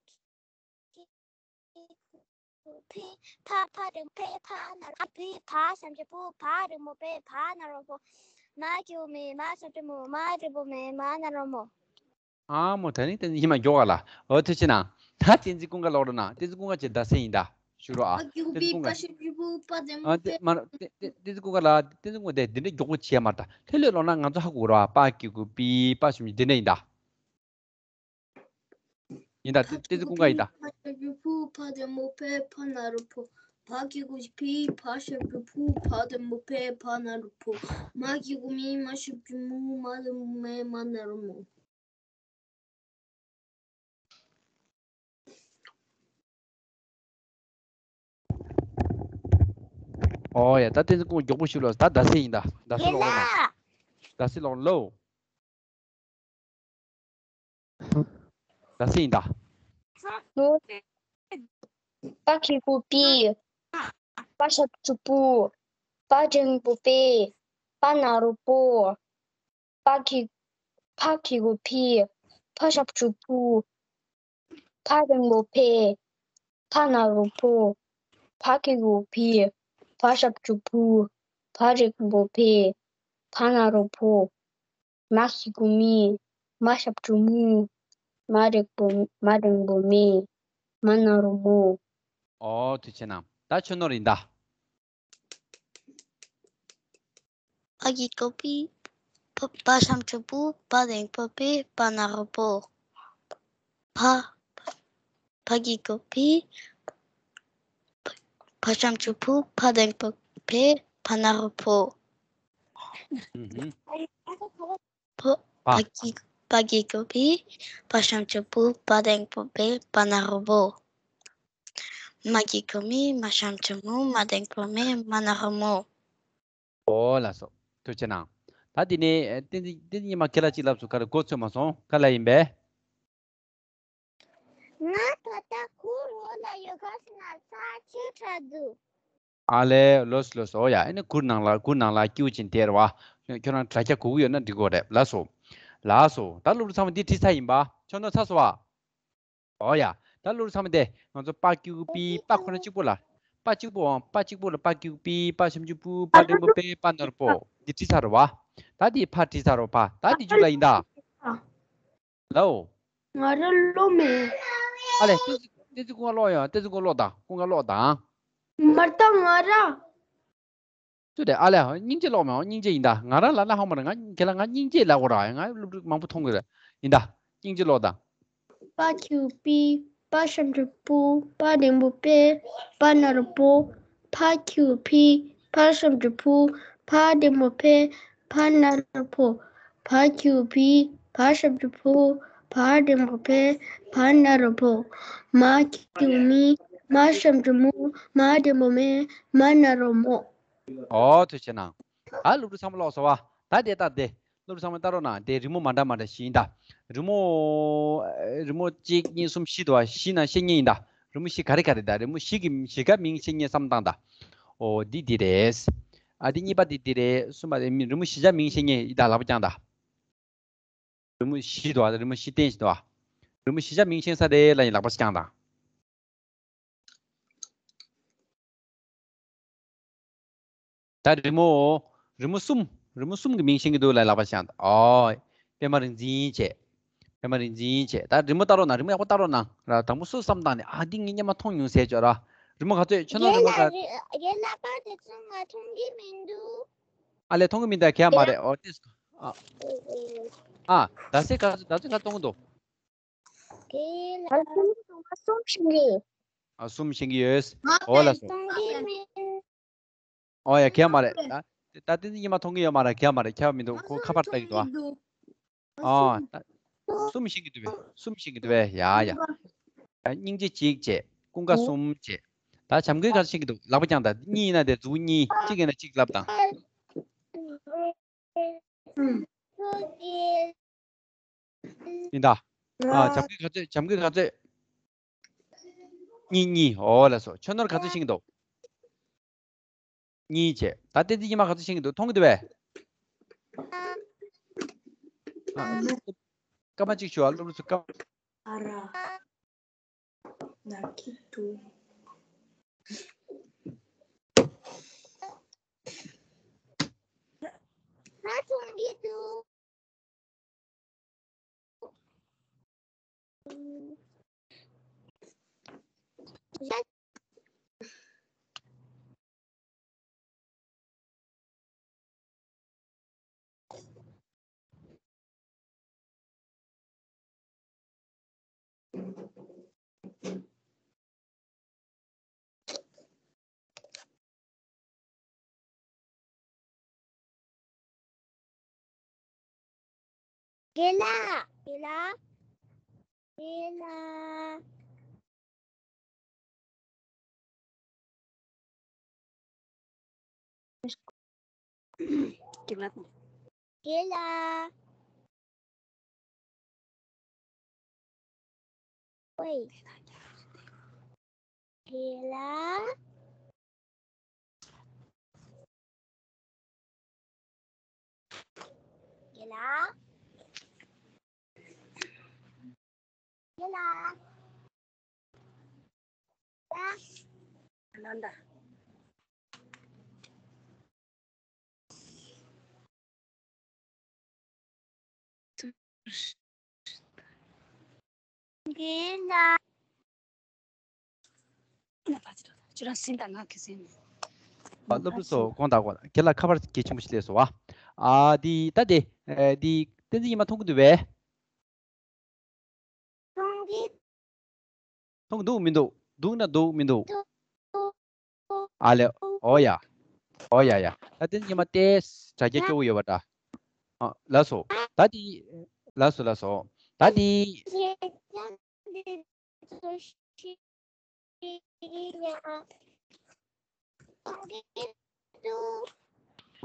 གུ་ཕི། ཕ་ཕ་ལྡེམ་པོ་ཕི། ཕ་ན་རོ་ཕི། ཕ་ཞབས་ཀྱུ་ཕུ། ཕ་ལྡེམ་པོ་ཕི། ཕ་ན་རོ་ཕོ། མ་གི་གུ་མི། མ་ཞབས་ཀྱུ་མུ། མ་ལྡེམ་པོ་མེ། མ་ན་རོ་མོ། ཨ་མོ། ད་ནི་བསྟན་འཛིན་ཉི་མ་མགྱོགས་ག་ལ། འོ་ཐུགས་རྗེ་གནང་། ད་བསྟན་འཛིན་ཀུན་དགའ་ཀློག་རོགས་གནང་། བསྟན་འཛིན་ཀུན་དགའ་ཅེས་ད་སེ་ཡིན་ད། ཞུ་རོགས་ཨ། ཕ་གི་གུ་བསྟན་འཛིན་པི། ཀུན་དགའ། ཕ་ཞབས་ཀྱུ་ཕུ། ཕ་ལྡེམ་པོ་ཨ་དེ་ཕི། མ་རེད། བསྟན་བསྟན་འཛིན་ཀུན་དགའ་ལ། བསྟན་འཛིན་ཀུན་དགའ་དེ་འདི་འདྲ་མགྱོགས་པོ་བྱས་མ་རེད་ད། ལྷོད་ལྷོད་ཀློག་ན་ང་ཚོ་ཧ་གོ་རོགས་ཨ། པ་གི་གུ་པི། པ་ཞབས་ཀྱུ་འདི་འདྲ་ཡིན་ད། ཡིན་ད། ཕ་གི་བསྟན་འཛིན་གུ་ཀུན་དགའ་ཡིན་ད། ཕི། ཕ་ཞབས་ཀྱུ་ཕུ། ཕ་ལྡེམ་པོ་ཕི། ཕ་ན་རོ་ཕོ། ཕ་གི་གུ་ཕི། ཕ་ཞབས་ཀྱུ་ཕུ། ཕ་ལྡེམ་པོ་ཕི། ཕ་ན་རོ་ཕོ། མ་གི་གུ་མི། མ་ཞབས་ཀྱུ་མུ། མ་ལྡེམ་པོ་མེ། མ་ན་རོ་མོ། ཨོ་ཡ། ད་བསྟན་འཛིན་ཀུན་དགའ་མགྱོགས་པོ་ཞིག་ལོ། ད་ད་སེ་ཡིན་ད། ད་སེ་ཀློག་རོགས་གནང་། ད་སེ་ཀློག་ལོ། ད་སེ་ཡིན་ད། པ་གི་གུ་པི། པ་ཞབས་ཀྱུ་པུ། པ་འགྲེང་བུ་པེ། པ་ན་རོ་པོ། པ་གི་ཕ་གི་གུ་ཕི། ཕ་ཞབས་ཀྱུ་ཕུ། ཕ་ལྡེམ་པོ་ཕེ། ཕ་ན་རོ་ཕོ། ཕ་གི་གུ་ཕི། ཕ་ཞབས་ཀྱུ་ཕུ། ཕ་ལྡེམ་པོ་ཕེ། ཕ་ན་རོ་ཕོ། མ་གི་གུ་མི། མ་ཞབས་ཀྱུ་མུ། མ་ལྡེམ་པོ་མ་ལྡེམ་པོ་མེ། མ་ན་རོ་མོ། ཨོ་ཐུགས་རྗེ་གནང་། ད་ཆོས་ནོར་ཡིན་ད། ཕ་གི་གུ་པི། ཕ་ཕ་ཞབས་ཀྱུ་པུ། ཕ་ལྡེམ་པོ་ཕི། ཕ་ན་རོ་པོ། ཕ། ཕ་གི་གུ་ཕི། ཕ་ཞབས་ཀྱུ་ཕུ། ཕ་ལྡེམ་པོ་ཕེ། ཕ་ན་རོ་ཕོ། ཨུ་ཧུམ། ཕ། ཕ། ཕ་གི་ཕ་གི་གུ་ཕི། ཕ་ཞབས་ཀྱུ་ཕུ། ཕ་ལྡེམ་པོ་ཕེ། ཕ་ན་རོ་ཕོ། མ་གི་གུ་མི། མ་ཞབས་ཀྱུ་མུ། མ་ལྡེམ་པོ་མེ། མ་ན་རོ་མོ། ཨོ་ལགས་སོ། ཐུགས་རྗེ་གནང་། ད་འདི་ནས་ཨེ་བསྟན་འཛིན་བསྟན་འཛིན་ཉི་མ་ཁྱེད་ལ་གཅིག་ལབ་སོང་། ག་རེ་གོ་ཚོད་མ་སོང་། ག་ལ་ཡིན་པས། ང་ད་ལྟ་གུར་འོག་ལ་ཡོད་ཁ་སི་ན་ཚ་ཆུ་ཁྲ་འདུག་ཨ་ལས་ལོས་ལོས། ཨོ་ཡ། ཨེ་ནི་གུར་ནང་ལ་གུར་ནང་ལ་སྐྱིད་པོ་ཅིག་བསྡད་ར་བ། ཁྱོད་རང་དྲ་རྒྱ་གོ་གི་ཡོད་ན་འགྲིག་གོ་རེད། ལགས་སོ། ལགས་སོ། ད་སློབ་ཕྲུག་ཚང་མ་འདི་བྲིས་ཚར་ཡིན་པ། ཆོ་ནོ་ཚར་སོང་བ། ཨོ་ཡ། ད་སློབ་ཕྲུག་ཚང་མ་དེ་ང་ཚོ་པ་ཀྱུ་པི་པ་ཁོ་ན་གཅིག་པོ་ལ། པ་གཅིག་པོ་འོང་། པ་གཅིག་པོ་ལ་པ་ཀྱུ་པི་པ་ཞབས་ཀྱུ་པུ་པ་འགྲེང་བུ་པེ་པ་ནོར་པོ། འདི་བྲིས་ཚར་ར་བ། ད་འདི་ཕ་བྲིས་ཚར་ར་བ། ད་འདི་མཇུག་ལ་ཡིན་ད། ལའོ། ང་རང་ཀློག་མེད། ཨ་ལས། ཏེ་ཙི་ཏེ་ཙི་ཀུན་དགའ་ཀློག་ཡོང་། ཏེ་ཙི་ཀུན་དགའ་ཀློག་དང་། ཀུན་དགའ་ཀློག་དང་། མར་ཏང་ང་ར། ཅོ་དེ་ཨ་ལས། སྙིང་རྗེ་ཀློག་མེད། སྙིང་རྗེ་ཡིན་ད། ང་རང་ལ་ལ་ཧོ་མ་ར། ང་ཁྱེད་ལ་ང་སྙིང་རྗེ་ལབ་དགོས་ར། ང་སློབ་ཕྲུག་མང་པོ་མཐོང་གི་རེད། ཡིན་ད། སྙིང་རྗེ་ཀློག་དང་། པ་ཁྱུ་པི། པ་ཞབས་ཀྱུ་པུ། པ་འགྲེང་བུ་པེ། པ་ན་རོ་པོ། ཕ་ཁྱུ་ཕི། ཕ་ཞབས་ཀྱུ་ཕུ། ཕ་འགྲེང་བུ་ཕེ། ཕ་ན་རོ་ཕོ། ཕ་ཁྱུ་ཕི། ཕ་ཞབས་ཀྱུ་ཕུ། ཕ་འགྲེང་བུ་ཕེ། ཕ་ན་རོ་ཕོ། མ་ཁྱུ་མི། མ་ཞབས་ཀྱུ་མུ། མ་འགྲེང་བུ་མེ། མ་ན་རོ་མོ། ཨོ་ཐུགས་རྗེ་གནང་། ད་སློབ་ཕྲུག་ཚང་མ་ཀློག་སོང་བ། ད་དེ་ལྟ་སྟེ། སློབ་ཕྲུག་ཚང་མ་ལྟ་རོགས་གནང་། དེ་རི་མོ་མ་འདྲ་མ་འདྲ་ཞིག་ཡིན་ད། རི་མོ། རི་མོ་གཅིག་གཉིས་གསུམ་བཞི་འདུག་བ། བཞི་ནང་བཤད་མཁན་ཡིན་ད། རི་མོ་བཞི་ག་རེ་ག་རེ་ད། རི་མོ་བཞི་གི་བཞི་ག་མིང་བཤད་མཁན་བསམ་བཏང་ད། ཨོ་འདི་འདི་རེད། ཨ་འདི་གཉིས་པ་འདི་འདི་རེད། གསུམ་པ་རེད། མི་རི་མོ་བཞི་ཆ་མིང་བཤད་མཁན་ཡིན་ད། ལག་པ་བརྐྱངས་ད། རི་མོ་བཞི་འདུག་བ། རི་མོ་བཞི་བསྟན་བཞིན་འདུག་བ། རི་མོ་བཞི་ཆ་མིང་ཤེས་ས་རེད་ལབ་ཡིན། ལག་པ་བརྐྱངས་དང་། ད་རི་མོ། རི་མོ་གསུམ། རི་མོ་གསུམ་གྱི་མིང་ཤེས་ཀྱི་འདུག་ལབ་ཡིན། ལག་པ་བརྐྱངས་དང་། ཨོ། པད་མ་རིག་འཛིན་བྱས། པད་མ་རིག་འཛིན་བྱས། ད་རི་མོ་ལྟ་རོགས་གནང་། རི་མོ་ཡག་པོ་ལྟ་རོགས་གནང་ར། དང་པོ་སུ་བསམ་བཏང་ནས་ཨ་འདི་ངས་སྔོན་མ་མཐོང་མྱོང་ཟེར་ཅོག་ར། རི་མོ་ག་ཚོད་ཁྱོད་རང་རི་མོ་ག་རི་རྒན་ལགས་པ་དེ་ཚོ་ང་མཐོང་གི་མི་འདུག་ཨ་ལས། མཐོང་གི་མི་འདུག་ཁྱད་མ་རེད། ཨོ་ཏིས། ཨ། ཨ། ཟླ་ཚེས་ག་ཟླ་ཚེས་ག་གཏོང་གི་འདུག་ཨ་གསུམ་ཞིག་རེད། ཨ་གསུམ་ཤེས་ཀྱི་ཡོད། ཨོ་ལགས་སོ། ཨོ་ཡ་ཁྱད་མ་རེད། ད་ད་ཏིས་ཉི་མ་མཐོང་གི་ཡོད་མ་རེད། ཁྱད་མ་རེད། ཁྱད་མི་འདུག་ཁོ་ཁ་པར་ལྟ་གི་འདུག་ཨ། ཨོ། ད་གསུམ་ཤེས་ཀྱི་འདུག་པས། གསུམ་ཤེས་ཀྱི་འདུག་པས། ཡ་ཡ། ད་སྙིང་རྗེ་གཅིག་བྱས། ཀུན་དགའ་གསུམ་བྱས། ད་བྱམས་མགོན་ག་ཚོད་ཤེས་ཀྱི་འདུག་ལག་པ་བརྐྱངས་དང་། གཉིས་ཡིན་ན་དེ་མཛུབ་གུ་གཉིས། གཅིག་ཡིན་ན་གཅིག་ལབ་དང་། ཡིན་ད། ཨ་བྱམས་མགོན་ག་ཚོད། བྱམས་མགོན་ག་ཚོད། གཉིས་གཉིས། ཨོ་ལགས་སོ། ཁྱོད་ནོར་ག་ཚོད་ཤེས་ཀྱི་འདུག་གཉིས་བྱས། ད་ཏིས་ཉི་མ་ག་ཚོད་ཤེས་ཀྱི་འདུག་མཐོང་གི་འདུག་པས། ཨ། སྐར་མ་གཅིག་ཞུ་ཨ། སློབ་ཕྲུག་ཚོ་སྐར། ཨ་ར། ན་ཁི་ཏུ། ང་མཐོང་གི་འདུག་རྒན་ལགས། རྒན་ལགས། རྒན་ལགས། རྒན་ལགས། ཝེ། རྒན་ལགས། རྒན་ལགས། རྒན་ལགས། ད། ལ་འདའ། རྒན་ལགས། ཁྱོད་རང་ཟིན་དང་ང་གི་ཟིན། ཨ། སློབ་ཕྲུག་ཚོ་དགོངས་དག་དགོངས་དག་ཁྱེད་ལ་ཁ་པར་གལ་ཆེན་པོ་ཞིག་སླེབས་སོང་བ། ཨ་འདི་ད་དེ། ཨ་འདི་བསྟན་འཛིན་ཉི་མ་མཐོང་གི་འདུག་པས། མཐོང་གི། མཐོང་གི་འདུག་མི་འདུག་འདུག་ན་འདུག་མི་འདུག་འདུག་ཨ་ལས། ཨོ་ཡ། ཨོ་ཡ་ཡ། ད་བསྟན་འཛིན་ཉི་མ་ཏོག་ཙམ་དྲ་རྒྱ་སྐྱོ་བོ་ཡོད་པ་འདྲ། ཨ། ལགས་སོ། ད་དེ། ལགས་སོ་ལགས་སོ། ད་དེ།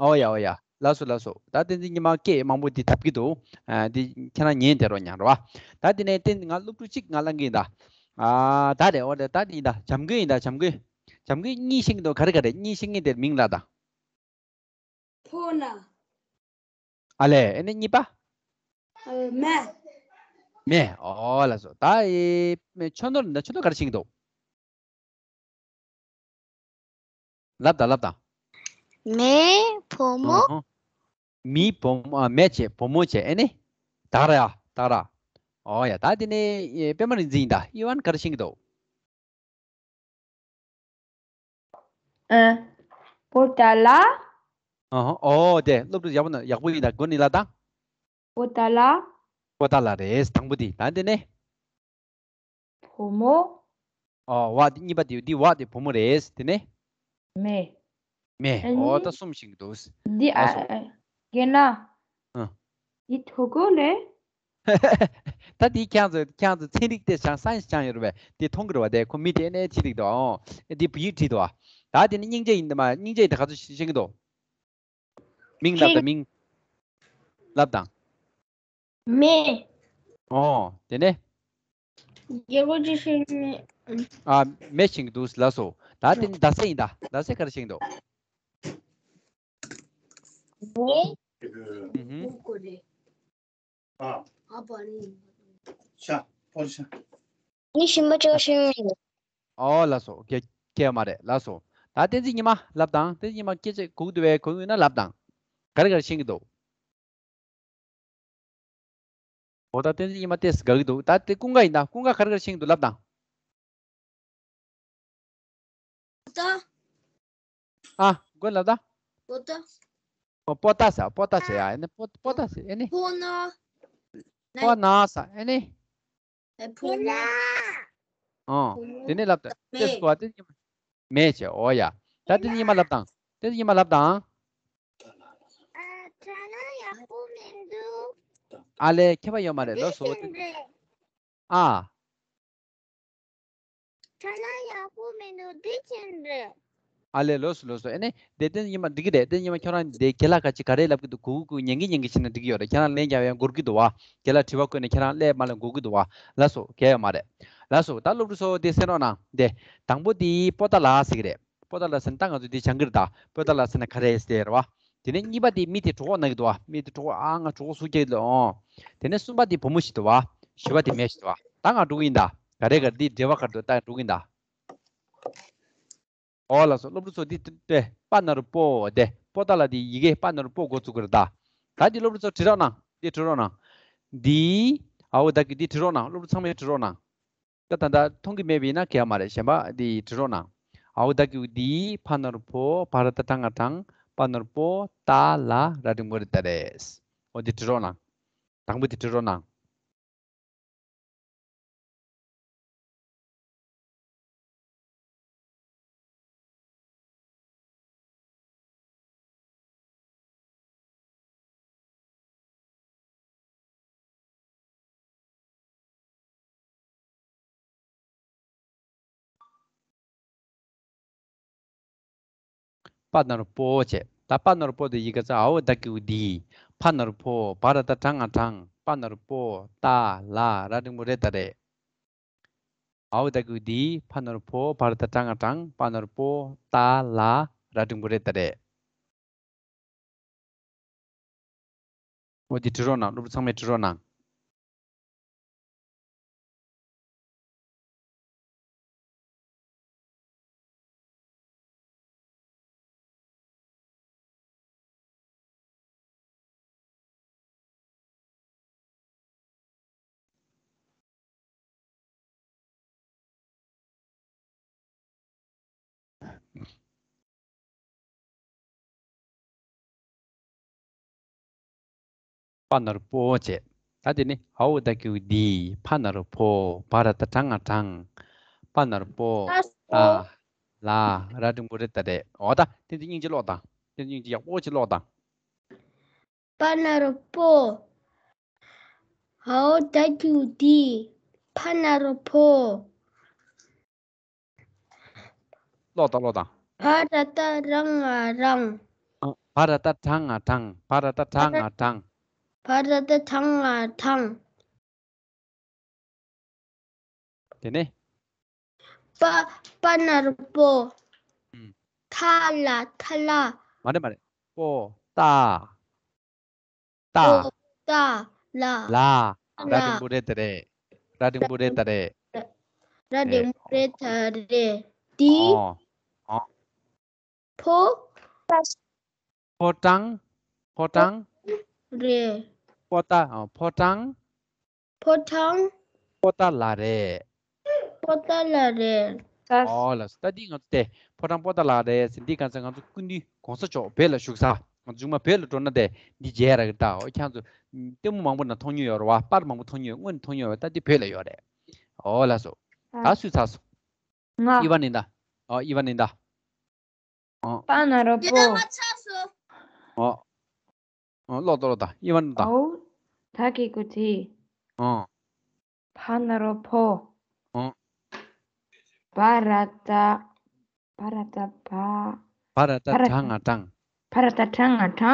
ཨོ་ཡ་ཨོ་ཡ། ལགས་སོ་ལགས་སོ། ད་བསྟན་འཛིན་ཉི་མ་སྐད་མང་པོ་འདི་ཐབས་ཀྱི་འདུག་ཨ་འདི་ཁྱེད་རང་ཉན་དེ་རོགས་ཉན་རོགས་ཨ། ད་དེ་ནས་བསྟན་ང་སློབ་ཕྲུག་གཅིག་ང་གླེང་གི་ཡིན་ད། ཨ་ད་རེད་ཨོ་རེད། ད་འདི་ཡིན་ད། བྱམས་མགོན་ཡིན་ད། བྱམས་མགོན། བྱམས་མགོན་གཉིས་ཤེས་ཀྱི་འདུག་ག་རེ་ག་རེ་གཉིས་ཤེས་ཀྱི་དེར་མིང་ལ་ད། ཕོ་ན། ཨ་ལས། ཨེ་ནི་གཉིས་པ། ཨ་མེ། མེ། ཨོ་ལགས་སོ། ད་ཨེ་མེ་ཆོ་ནོར་ད། ཆོ་ནོར་ག་རེ་ཤེས་ཀྱི་འདུག་ལབ་དང་ལབ་དང་། མེ་བུ་མོ། ཨོ་ཧོ། མེ་བུ་མོ། ཨ་མེ་བྱས་བུ་མོ་བྱས། ཨེ་ནི་ད་ར་ཡ་ད་ར། ཨོ་ཡ། ད་དེ་ནས་ཨེ་པད་མ་རིག་འཛིན་ཡིན་ད། ཨི་ཝན་ག་རེ་ཤེས་ཀྱི་འདུག་ཨ། པོ་ཏ་ལ། ཨ་ཧོ། ཨོ་དེ་སློབ་ཕྲུག་ཡག་པོ་ན་ཡག་པོ་ཡིན་ད། གོ་ནི་ལ་དང་། པོ་ཏ་ལ། པོ་ཏ་ལ་རེད། དང་པོ་དེ། ད་དེ་ནས། བུ་མོ། ཨོ་བ་དེ་གཉིས་པ་དེ། དེ་བ་དེ་བུ་མོ་རེད། དེ་ནས། མེ། མེ། ཨ་ནི། ཨོ་ད་གསུམ་ཤེས་ཀྱི་འདུག་འདི་ཨ་ལགས་སོ། ཨ་རྒན་ན། ཨ། འདི་ཐོ་གོ་ལེ། ད་དེ་ཁྱེད་ཚོ་ཁྱེད་ཚོ་ཚན་རིག་དེ་སྦྱང་སའེན་སི་སྦྱང་ཡོད་རེད་པས། དེ་མཐོང་གི་རེད་པ། དེ་ཁོ་མི་དེ་ཨེ་ནས་བྲིས་རིགས་འདུག་ཨོ་དེ་བོད་ཡིག་བྲིས་འདུག་ད་དེ་ནི་སྙིང་རྗེ་ཡིན་དམ། སྙིང་རྗེ་ཡིན་ད་ག་ཚོད་ཤེས་ཀྱི་འདུག་མིང་ལབ་དང་། མིང་ལབ་དང་། མེ། ཨོ་དེ་ནས། རྒྱལ་པོ་ཅི་ཤེས་མེད། ཨ་མེ་ཤེས་ཀྱི་འདུག་ལགས་སོ། ད་དེ་ནི་ཟླ་ཚེས་ཡིན་ད། ཟླ་ཚེས་ག་རེ་ཤེས་ཀྱི་འདུག་མེ། ཨུ་ཧུམ། ཨ། ཨ་པ་ནི། ཤ། ཕོར་ཤ། ནི་ཤིན་པ་ཅོ་ཤིན། ཨོ་ལགས་སོ། ཁྱད་ཁྱད་མ་རེད། ལགས་སོ། ད་བསྟན་འཛིན་ཉི་མ་ལབ་དང་། བསྟན་འཛིན་ཉི་མ་སྐད་ཆ་གོ་གི་འདུག་པས། གོ་གི་ཡོད་ན་ལབ་དང་། ག་རེ་ག་རེ་ཤེས་ཀྱི་འདུག་ཨོ་ད་བསྟན་འཛིན་ཉི་མ་ཏོག་ཙམ་དགའ་གི་འདུག་ད་དེ་ཀུན་དགའ་ཡིན་ད། ཀུན་དགའ་ག་རེ་ག་རེ་ཤེས་ཀྱི་འདུག་ལབ་དང་། ད། ཨ། དགོད་ལབ་ད། པོ་ཏ། ཨོ་པོ་ཏ་ཟེར། པོ་ཏ་ཟེར་ཡ། ཨེ་ནི་པོ་པོ་ཏ་ཟེར། ཨེ་ནི། ཕོ་ན། པོ་ན་ཟེར། ཨེ་ནི། ཨེ་ཕོ་ན། ཨོ། དེ་ནས་ལབ་ད། ཏོག་ཙམ་གོ་བ་དེ། མེ་བྱས། ཨོ་ཡ། ད་དེ་ཉི་མ་ལབ་དང་། དེ་ཉི་མ་ལབ་དང་། ཨ་ཁྲ་ལ་ཡག་པོ་མི་འདུག་ཨ་ལས། ཁྱད་པར་ཡོད་མ་རེད། ལགས་སོ། ཨ། ཁྲ་ལ་ཡག་པོ་མི་འདུག་འདི་ཅན་རེད། ཨ་ལས། ལགས་སོ་ལགས་སོ། ཨེ་ནི་དེ་བསྟན་འཛིན་ཉི་མ་འགྲིག་གི་རེད། བསྟན་འཛིན་ཉི་མ་ཁྱོད་རང་དེ་རྒན་ལགས་ཁ་ཅིག་ག་རེ་ལབ་གི་འདུག་གུ་གུ་གུ་ཉན་གི་ཉན་གི་བྱས་ན་འགྲིག་གི་ཡོད་རེད། ཁྱེད་རང་ལན་རྒྱག་ཡ་འགོར་གི་འདུག་བ། རྒན་ལགས་དྲི་བ་བཀོད་ནས་ཁྱེད་རང་སླེབས་མ་སླེབས་འགོར་གི་འདུག་བ། ལགས་སོ། གལ་ཡོད་མ་རེད། ལགས་སོ། ད་སློབ་ཕྲུག་ཚོ་དེ་གསན་རོགས་གནང་། དེ་དང་པོ་དེ་པོ་ཏ་ལ་ཟེར་གི་རེད། པོ་ཏ་ལ་ཟེར་ན་ད་ང་ཚོ་འདི་སྦྱང་གི་རེད་ད། པོ་ཏ་ལ་ཟེར་ན་ག་རེ་ཟེར་རེད་བ། དེ་ནས་གཉིས་པ་དེ་མི་དེ་གྲོད་ཁོག་ན་གི་འདུག་བ། མི་དེ་གྲོད་ཁོག་ཨ་ང་གྲོད་ཁོག་ཟུག་རྒྱག་གི་འདུག་ཨོ། དེ་ནས་གསུམ་པ་དེ་བུ་མོ་ཞིག་འདུག་བ། བཞི་པ་དེ་མེ་ཞིག་འདུག་བ། ད་ང་འགྲོ་གི་ཡིན་ད། ག་རེ་ག་རེ་འདི་འབྲེལ་བ་ག་རེ་འདུག་ད་འགྲོ་གི་ཡིན་ད། ཨོ་ལགས་སོ། སློབ་ཕྲུག་ཚོ་འདི་དེ་པ་ན་རོ་པོ་དེ། པོ་ཏ་ལ་དེ་ཡི་གེ་པ་ན་རོ་པོ་འགོ་བཙུགས་གི་རེད་ད། ད་འདི་སློབ་ཕྲུག་ཚོ་བྲིས་རོགས་གནང་། འདི་བྲིས་རོགས་གནང་། འདི་ཨའོ་ད་གི་འདི་བྲིས་རོགས་གནང་། སློབ་ཕྲུག་ཚང་མས་བྲིས་རོགས་གནང་། ད་ད་ད་མཐོང་གི་མེད་པ་ཡིན་ན་གལ་མ་རེད། གཞན་པ་འདི་བྲིས་རོགས་གནང་། ཨའོ་ད་གི་འདི་ཕ་ན་རོ་ཕོ། བ་ར་ཏ་ཏྲ་ང་ཏྲང་། པ་ན་རོ་པོ། ཏ་ལ་ར་འགྲེང་བུ་རེ་ད་རེད། འོ་འདི་བྲིས་རོགས་གནང་། དང་པོ་འདི་བྲིས་རོགས་གནང་། པ་ན་རོ་པོ་བྱས། ད་པ་ན་རོ་པོ་དེ་ཡི་གེ་ཚ། ཨའོ་ད་གི་འདི། ཕ་ན་རོ་ཕོ། བ་ར་ཏ་ཏྲ་ང་ཏྲང་། པ་ན་རོ་པོ། ཏ་ལ་ར་འགྲེང་བུ་རེ་ད་རེད། ཨའོ་ད་གི་འདི། ཕ་ན་རོ་ཕོ། བ་ར་ཏ་ཏྲ་ང་ཏྲང་། པ་ན་རོ་པོ། ཏ་ལ་ར་འགྲེང་བུ་རེ་ད་རེད། འོ་འདི་བྲིས་རོགས་གནང་། སློབ་ཕྲུག་ཚང་མས་བྲིས་རོགས་གནང་། པ་ན་རོ་པོ་བྱས། ད་དེ་ནི་ཨའོ་ད་གི་འདི། ཕ་ན་རོ་ཕོ། བ་ར་ཏ་ཏྲ་ང་ཏྲང་། པ་ན་རོ་པོ། ཏ་ལ་ར་འགྲེང་བུ་རེ་ད་རེད། འོ་ད་དེ་ཚོ་སྙིང་རྗེ་ཀློག་དང་། དེ་ཚོ་སྙིང་རྗེ་ཡག་པོ་ཅིག་ཀློག་དང་། པ་ན་རོ་པོ། ཨའོ་ད་གི་འདི། ཕ་ན་རོ་ཕོ། ཀློག་དང་། ཀློག་དང་། བ་ར་ཏ་ར་ང་རང་། བ་ར་བཏགས་བྲ་ང་བྲང་། བ་ར་བཏགས་བྲ་ང་བྲང་། བ་ར་བཏགས་བྲ་ང་བྲང་། དེ་ནས། པ། པ་ན་རོ་པོ། ཨུམ། ཐ་ལ་ཐ་ལ། མ་རེད་མ་རེད། པོ་ཏ། ཏ། པོ་ཏ་ལ། ལ། ར་འགྲེང་བུ་རེད་ད་རེད། ར་འགྲེང་བུ་རེད་ད་རེད། ར་འགྲེང་བུ་རེད་ད་རེད། དི། ཨོ། ཨོ། ཕོ། ཕོ་བྲང་། ཕོ་བྲང་། རེད། པོ་ཏ། ཨ། ཕོ་བྲང་། ཕོ་བྲང་། པོ་ཏ་ལ་རེད། པོ་ཏ་ལ་རེད། ཨོ་ལགས་སོ། ད་འདི་ང་ཚོ་དེ་ཕོ་བྲང་པོ་ཏ་ལ་རེད་ཟེར། འདི་ག་ཚོད་ང་ཚོ་སྐུ་མདུན་གོང་ས་མཆོག་བོད་ལ་བཞུགས་ས། ང་ཚོ་མཇུག་མ་བོད་ལ་འགྲོ་ན་དེ་འདི་མཇལ་ར་གི་ད། ཨོ་ཁྱེད་ཚོ་ལྟད་མོ་མང་པོ་ན་མཐོང་མྱོང་ཡོད་རེད་བ། པར་མང་པོ་མཐོང་མྱོང་ཡོད། དངོས་གནས་མཐོང་མྱོང་ཡོད། ད་འདི་བོད་ལ་ཡོད་རེད། ཨོ་ལགས་སོ། ད་སུས་ཚར་སོང་། ང་། ཨི་བ་ནི་ད། ཨོ་ཨི་བ་ནི་ད། ཨོ། པ་ན་རོ་པོ། ཨོ། ཨོ་ཀློག་ཀློག་ད། ཨི་བ་ནི་ད། ཨོ། ད་གི་གུ་ཐི། ཨོ། ཕ་ན་རོ་ཕོ། ཨོ། བ་ར་བཏགས། བ་ར་བཏགས་བ། བ་ར་བཏགས་བྲ་ང་བྲང་། བ་ར་བཏགས་བྲ་ང་བྲང་།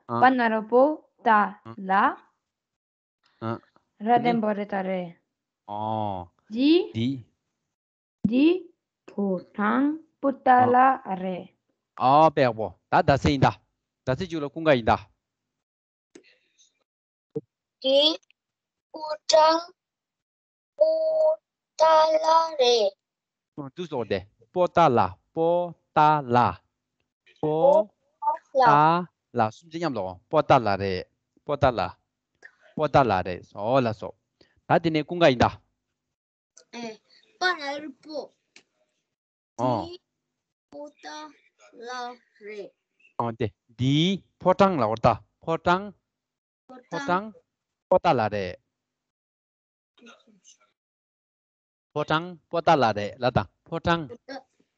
ཨ། པ་ན་རོ་པོ་ཏ་ལ། ཨ། ར་འགྲེང་བུ་རེད་ད་རེད། ཨོ། འདི། འདི། འདི། ཕོ་བྲང་པོ་ཏ་ལ་རེད། ཨ། དཔེ་ཡག་པོ། ད་ཟླ་ཚེས་ཡིན་ད། ཟླ་ཚེས་མཇུག་ལ་ཀུན་དགའ་ཡིན་ད། འདི། པོ་ཏ། པོ་ཏ་ལ་རེད། ཨ། འདུག་སོ་དེ། པོ་ཏ་ལ། པོ་ཏ་ལ། པོ་ཏ་ལ། གསུམ་ཅིག་མཉམ་ལ། པོ་ཏ་ལ་རེད། པོ་ཏ་ལ། པོ་ཏ་ལ་རེད། ཨོ་ལགས་སོ། ད་དེ་ནས་ཀུན་དགའ་ཡིན་ད། ཨེ། པ་ན་རོ་པོ། ཨོ། འདི་པོ་ཏ་ལ་རེད། ཨོ་དེ། འདི་ཕོ་བྲང་ལ། འོ་ད་ཕོ་བྲང་། ཕོ་བྲང་། ཕོ་བྲང་པོ་ཏ་ལ་རེད། ཕོ་བྲང་པོ་ཏ་ལ་རེད་ལ་ད། ཕོ་བྲང་།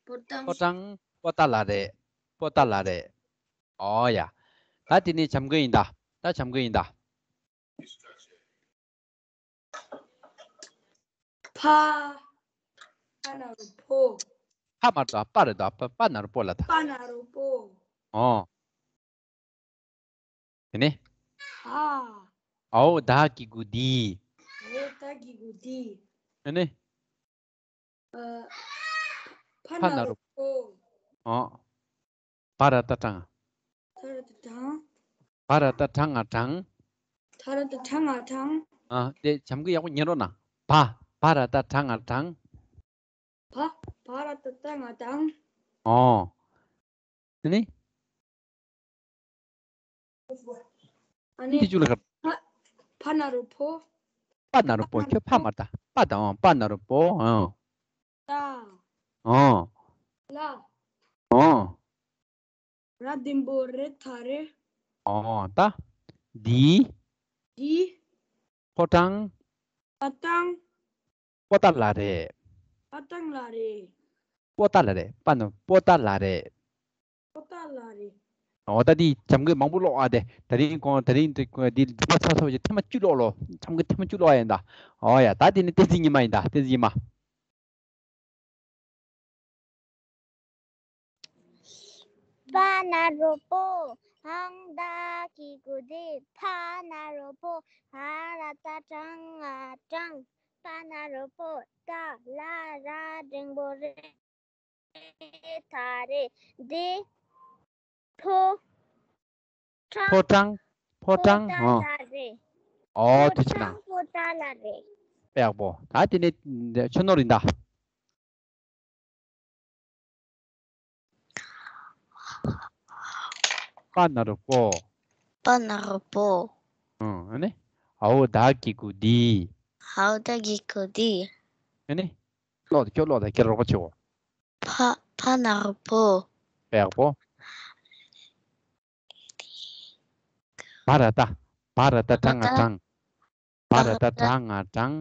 ཕོ་བྲང་། ཕོ་བྲང་པོ་ཏ་ལ་རེད། པོ་ཏ་ལ་རེད། ཨོ་ཡ། ད་དེ་ནས་བྱམས་མགོན་ཡིན་ད། ད་བྱམས་མགོན་ཡིན་ད། ཕ། ཕ་ན་རོ་ཕོ། ཕ་མ་རེད་ད། པ་རེད་ད། པ། པ་ན་རོ་པོ་ལ་ད། པ་ན་རོ་པོ། ཨོ། དེ་ནས། ཧ། ཨའོ་ད་གི་གུ་འདི། ཨའོ་ད་གི་གུ་འདི། དེ་ནས། ཨ། ཕ་ཕ་ན་ན་རོ། རོ་པོ། ཨོ། བ་ར་བཏགས་བྲང་། ད་ར་བཏགས་བྲང་། བ་ར་བཏགས་བྲ་ང་བྲང་། ད་ར་བཏགས་བྲ་ང་བྲང་། ཨ། དེ་བྱམས་མགོན་ཡག་པོ་ཉན་རོགས་གནང་། བ། བ་ར་བཏགས་བྲ་ང་བྲང་། བ། བ་ར་བཏགས་བྲ་ང་བྲང་། ཨོ། དེ་ནི། ཨ་ནི། དེ་ཅུ་ལ་ཁ། ཕ། ཕ་ན་རོ་ཕོ། པ་ན་རོ་པོ། ཁྱོད་ཕ་མ་ད། པ་དང་པ་ན་རོ་པོ། ཨང་། ཏ། ཨང་། ལ། ཨང་། ར་འགྲེང་བུ་རེད་ད་རེད། ཨང་། ད། འདི། འདི། ཕོ་བྲང་། ཕོ་བྲང་། པོ་ཏ་ལ་རེད། པོ་ཏ་ལ་རེད། པོ་ཏ་ལ་རེད། པ་ན་པོ་ཏ་ལ་རེད། པོ་ཏ་ལ་རེད། འོ་ད་འདི་བྱམས་མགོན་མང་པོ་ཀློག་ཨ། དེ་ད་རིང་གོང་ད་རིང་འདི་འདི་འདི་མ་ཚར་ཚར་བ་ཞིག་ཐེངས་མ་བཅུ་ཀློག་ལོ། བྱམས་མགོན་ཐེངས་མ་བཅུ་ཀློག་ཨ་ཡིན་ད། འོ་ཡ། ད་འདི་ནི་བསྟན་འཛིན་ཉི་མ་ཡིན་ད། བསྟན་འཛིན་ཉི་མ། པ་ན་རོ་པོ། ཧང་ད་གི་གུ་དི། ཕ་ན་རོ་པོ། བ་ར་བཏགས་བྲ་ང་བྲང་། པ་ན་རོ་པོ་ཏ་ལ་ར་འགྲེང་བུ་རེ་ད་རེ་དི། ཕོ། ཕོ་བྲང་། ཕོ་བྲང་། ཕོ་བྲང་། ཨོ། ལ་རེད། ཨོ་དེ་ཕོ་བྲང་ཕོ་ཏ་ལ་རེད། དཔེ་ཡག་པོ། ད་དེ་ནས་ཆོས་ནོར་ཡིན་ད། པ་ན་རོ་པོ། པ་ན་རོ་པོ། ཨང་། ཨ་ནི། ཨའོ་ད་གི་གུ་དི། ཨའོ་ད་གི་གུ་དི། ཨ་ནི། ཀློག་དེ། ཁྱོད་ཀློག་དེ། ཁྱེད་རོགས་པ་བྱེད་འོ། ཕ། ཕ་ན་རོ་ཕོ། དཔེ་ཡག་པོ། བ་ར་བཏགས། བ་ར་བཏགས་བྲ་ང་བྲང་། བ་ར་བཏགས་བྲ་ང་བྲང་།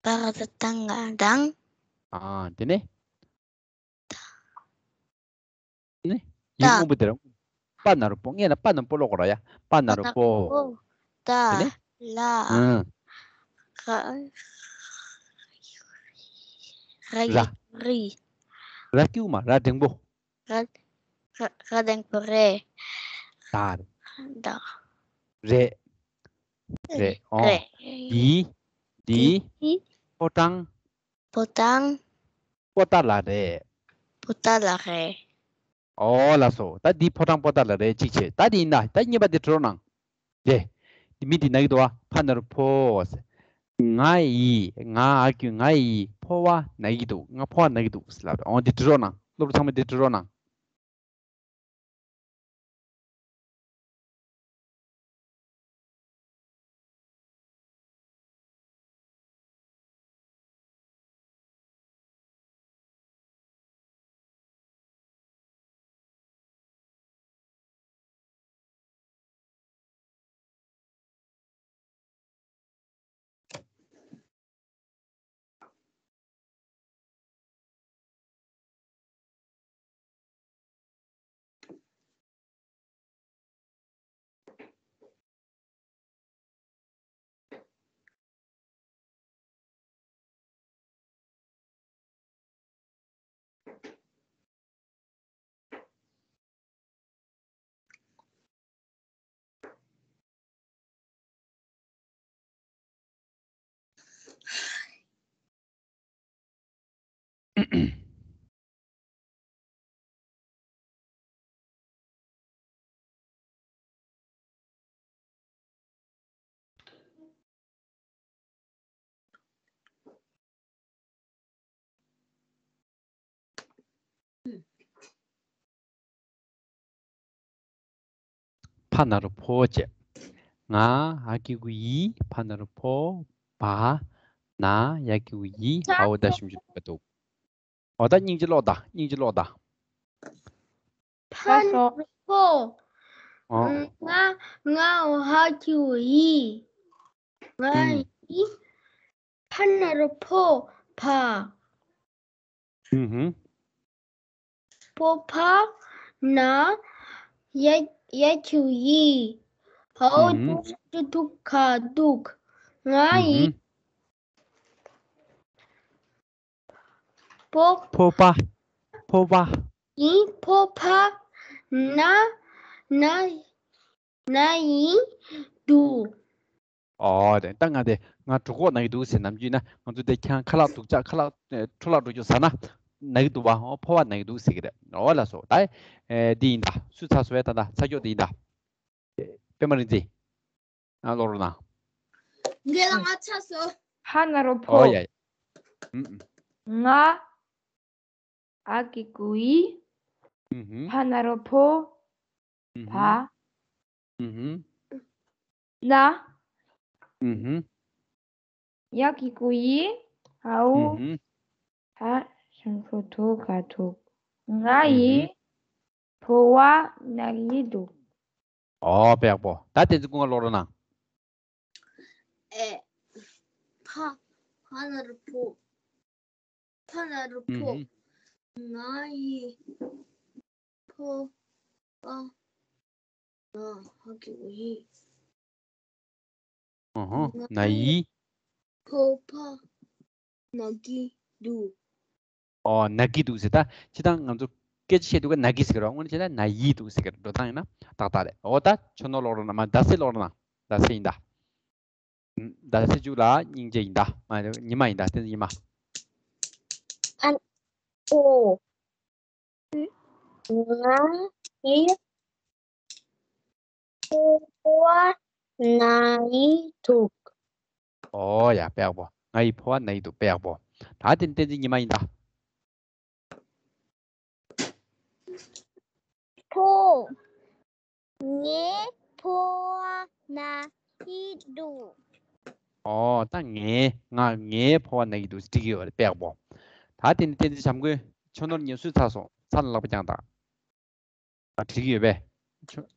བ་ར་བཏགས་བྲ་ང་བྲང་། ཨ། དེ་ནས། ནི། ཡིག་སྔོན་པོ་དེར། པ་ན་རོ་པོ། ངས་ན་པ་ན་པོ་ཀློག་དགོས་ར་ཡ། པ་ན་རོ་པོ། ཏ། དེ་ནས། ལ། ཨང་། ར། ར། ར། ར་སྐྱུག་མ། ར་འགྲེང་བུ། ར། ག་ག་དང་པོ་རེད། ད་རེད། ད། རེད། རེད། ཨོ། རེད། འདི། འདི། འདི། ཕོ་བྲང་། ཕོ་བྲང་། པོ་ཏཱ་ལ་རེད། པོ་ཏཱ་ལ་རེད། ཨོ་ལགས་སོ། ད་འདི་ཕོ་བྲང་པོ་ཏཱ་ལ་རེད། གཅིག་བྱས། ད་འདི་ཡིན་ད། ད་གཉིས་པ་འདི་འབྲི་རོགས་གནང་། རེད། འདི་མི་འདི་ན་གི་འདུག་བ། ཕ་ན་རོ་ཕོ་ཟེར། ང་ཡི། ང་ཨ་ཁུ་ང་ཡི་ཕོ་བ་ན་གི་འདུག་ང་ཕོ་བ་ན་གི་འདུག་ཟེར་ལབ་རེད། ཨོ་འདི་འབྲི་རོགས་གནང་། སློབ་ཕྲུག་ཚང་མ་འདི་འབྲི་རོགས་གནང་། ཕ་ན་རོ་ཕོ་བྱས། ང་ཨ་ཀི་གུ་ཡི། ཕ་ན་རོ་ཕོ། བ། ན། ཡ་ཀི་གུ་ཡི། ཨའོ་ད་ཞིམ་ཞིམ་འདུག་ཨོ་ད་སྙིང་རྗེ་ཀློག་ད། སྙིང་རྗེ་ཀློག་ད། ཕ་ན་རོ་ཕོ། ཨོ། ང་ང་ཨ་ཀི་གུ་ཡི། ང་ཡི། ཕ་ན་རོ་ཕོ། བ། ཧུམ་ཧུམ། ཕོ་བ་ན་ཡ་ཡ་ཁྱུ་ཡི། ཧའོ་ཧུམ་ཧུམ། ཏུ་ཏུ་ཁ་དུག་ང་ཡི། ཧུམ་ཧུམ། ཕོ་ཕོ་བ། ཕོ་བ། ཡི། ཕོ་བ་ན་ན་ན་ཡི་དུ། ཨོ་རེད། ད་ང་དེ་ང་གྲོད་ཁོག་ན་གི་འདུག་ཟེར། ནམ་རྒྱུན་ན་ང་ཚོ་དེ་ཁྱང་ཁ་ལག་དུག་ཅག་ཁ་ལག་ཨེ་འཕྲོ་བརླག་འགྲོ་རྒྱུ་ཟ་ན་ན་གི་འདུག་བ། ཨོ་ཕོ་བ་ན་གི་འདུག་ཟེར་གི་རེད། ཨོ་ལགས་སོ། ད་ཨེ་འདི་ཡིན་ད། སུ་ཚར་སོང་བས། ད་ད་ཚར་ཀྱོག་འདི་ཡིན་ད། པད་མ་རིག་འཛིན། ཨ་ཀློག་རོགས་གནང་། འདི་ལ་ང་ཚར་སོང་། ཕ་ན་རོ་ཕོ། ཨོ་ཡ་ཡ། ཨུམ་ཨུམ། ང་། ཨ་ཀི་གུ་ཡི། ཨུམ་ཧུམ། ཕ་ན་རོ་ཕོ། ཨུམ་བ། ཧུམ། ཨུམ་ཧུམ། ན། ཨུམ་ཧུམ། ཡ་ཀི་གུ་ཡི། ཨའུ། ཨུམ་ཧུམ། ད་ཤང་ཁུ་ཐུག་ག་ཐུག་ང་ཡི། ཨུམ་ཧུམ། ཕོ་བ་ན་གི་འདུག་ཨོ་པགས་པོ། ད་དེ་ཚོ་ཀུན་དགའ་ཀློག་རོགས་གནང་། ཨེ། ཕ། ཕ་ན་རོ་ཕོ། ཕ་ན་རོ་ཕོ། ཨུམ་ཧུམ། ང་ཡི་ཕོ་བ་ན་ཧ་གི་འོ་ཡི། ཨུམ་ཧུམ། ང་ན་ཡི། ཕོ་བ་ན་གི་འདུག་ཨོ་ན་གི་འདུག་ཟེར། ད་སྤྱིར་བཏང་ང་ཚོ་སྐད་ཆ་བཤད་དུས་ཀ་ན་གི་ཟེར་གི་རེད། དངོས་གནས་བྱས་ན་ན་ཡི་འདུག་ཟེར་གི་རེད། འགྲོ་སྟངས་ཡིན་ན་ཏག་ཏག་རེད། ཨོ་ད་ཁྱོད་ནོར་ཀློག་རོགས་གནང་། མ་ཟླ་ཚེས་ཀློག་རོགས་གནང་། ཟླ་ཚེས་ཡིན་ད། ཟླ་ཚེས་མཇུག་ལ་སྙིང་རྗེ་ཡིན་ད། མ་ཉི་མ་ཡིན་ད། བསྟན་འཛིན་ཉི་མ། ཨ། ཨོ། ང་ཡི་ཕོ་བ་ན་ཡི་འདུག་ཨོ་ཡ་པགས་པོ། ང་ཡི་ཕོ་བ་ན་ཡི་འདུག་པགས་པོ། ད་དེ་བསྟན་འཛིན་ཉི་མ་ཡིན་ད། ཕོ། ངའི་ཕོ་བ་ན་ཡི་འདུག་ཨོ་ད་ངའི་ང་ངའི་ཕོ་བ་ན་ཡི་འདུག་འགྲིག་གི་ཡོད་རེད་པགས་པོ། ད་དེ་ནི་བསྟན་འཛིན་བྱམས་མགོན། ཁྱོད་ནོར་ཉེས་སུ་ཚར་སོང་། ཚར་ལ་ལག་པ་བརྐྱངས་དང་། ཨ་འགྲིག་གི་ཡོད་པས། ཁྱོད།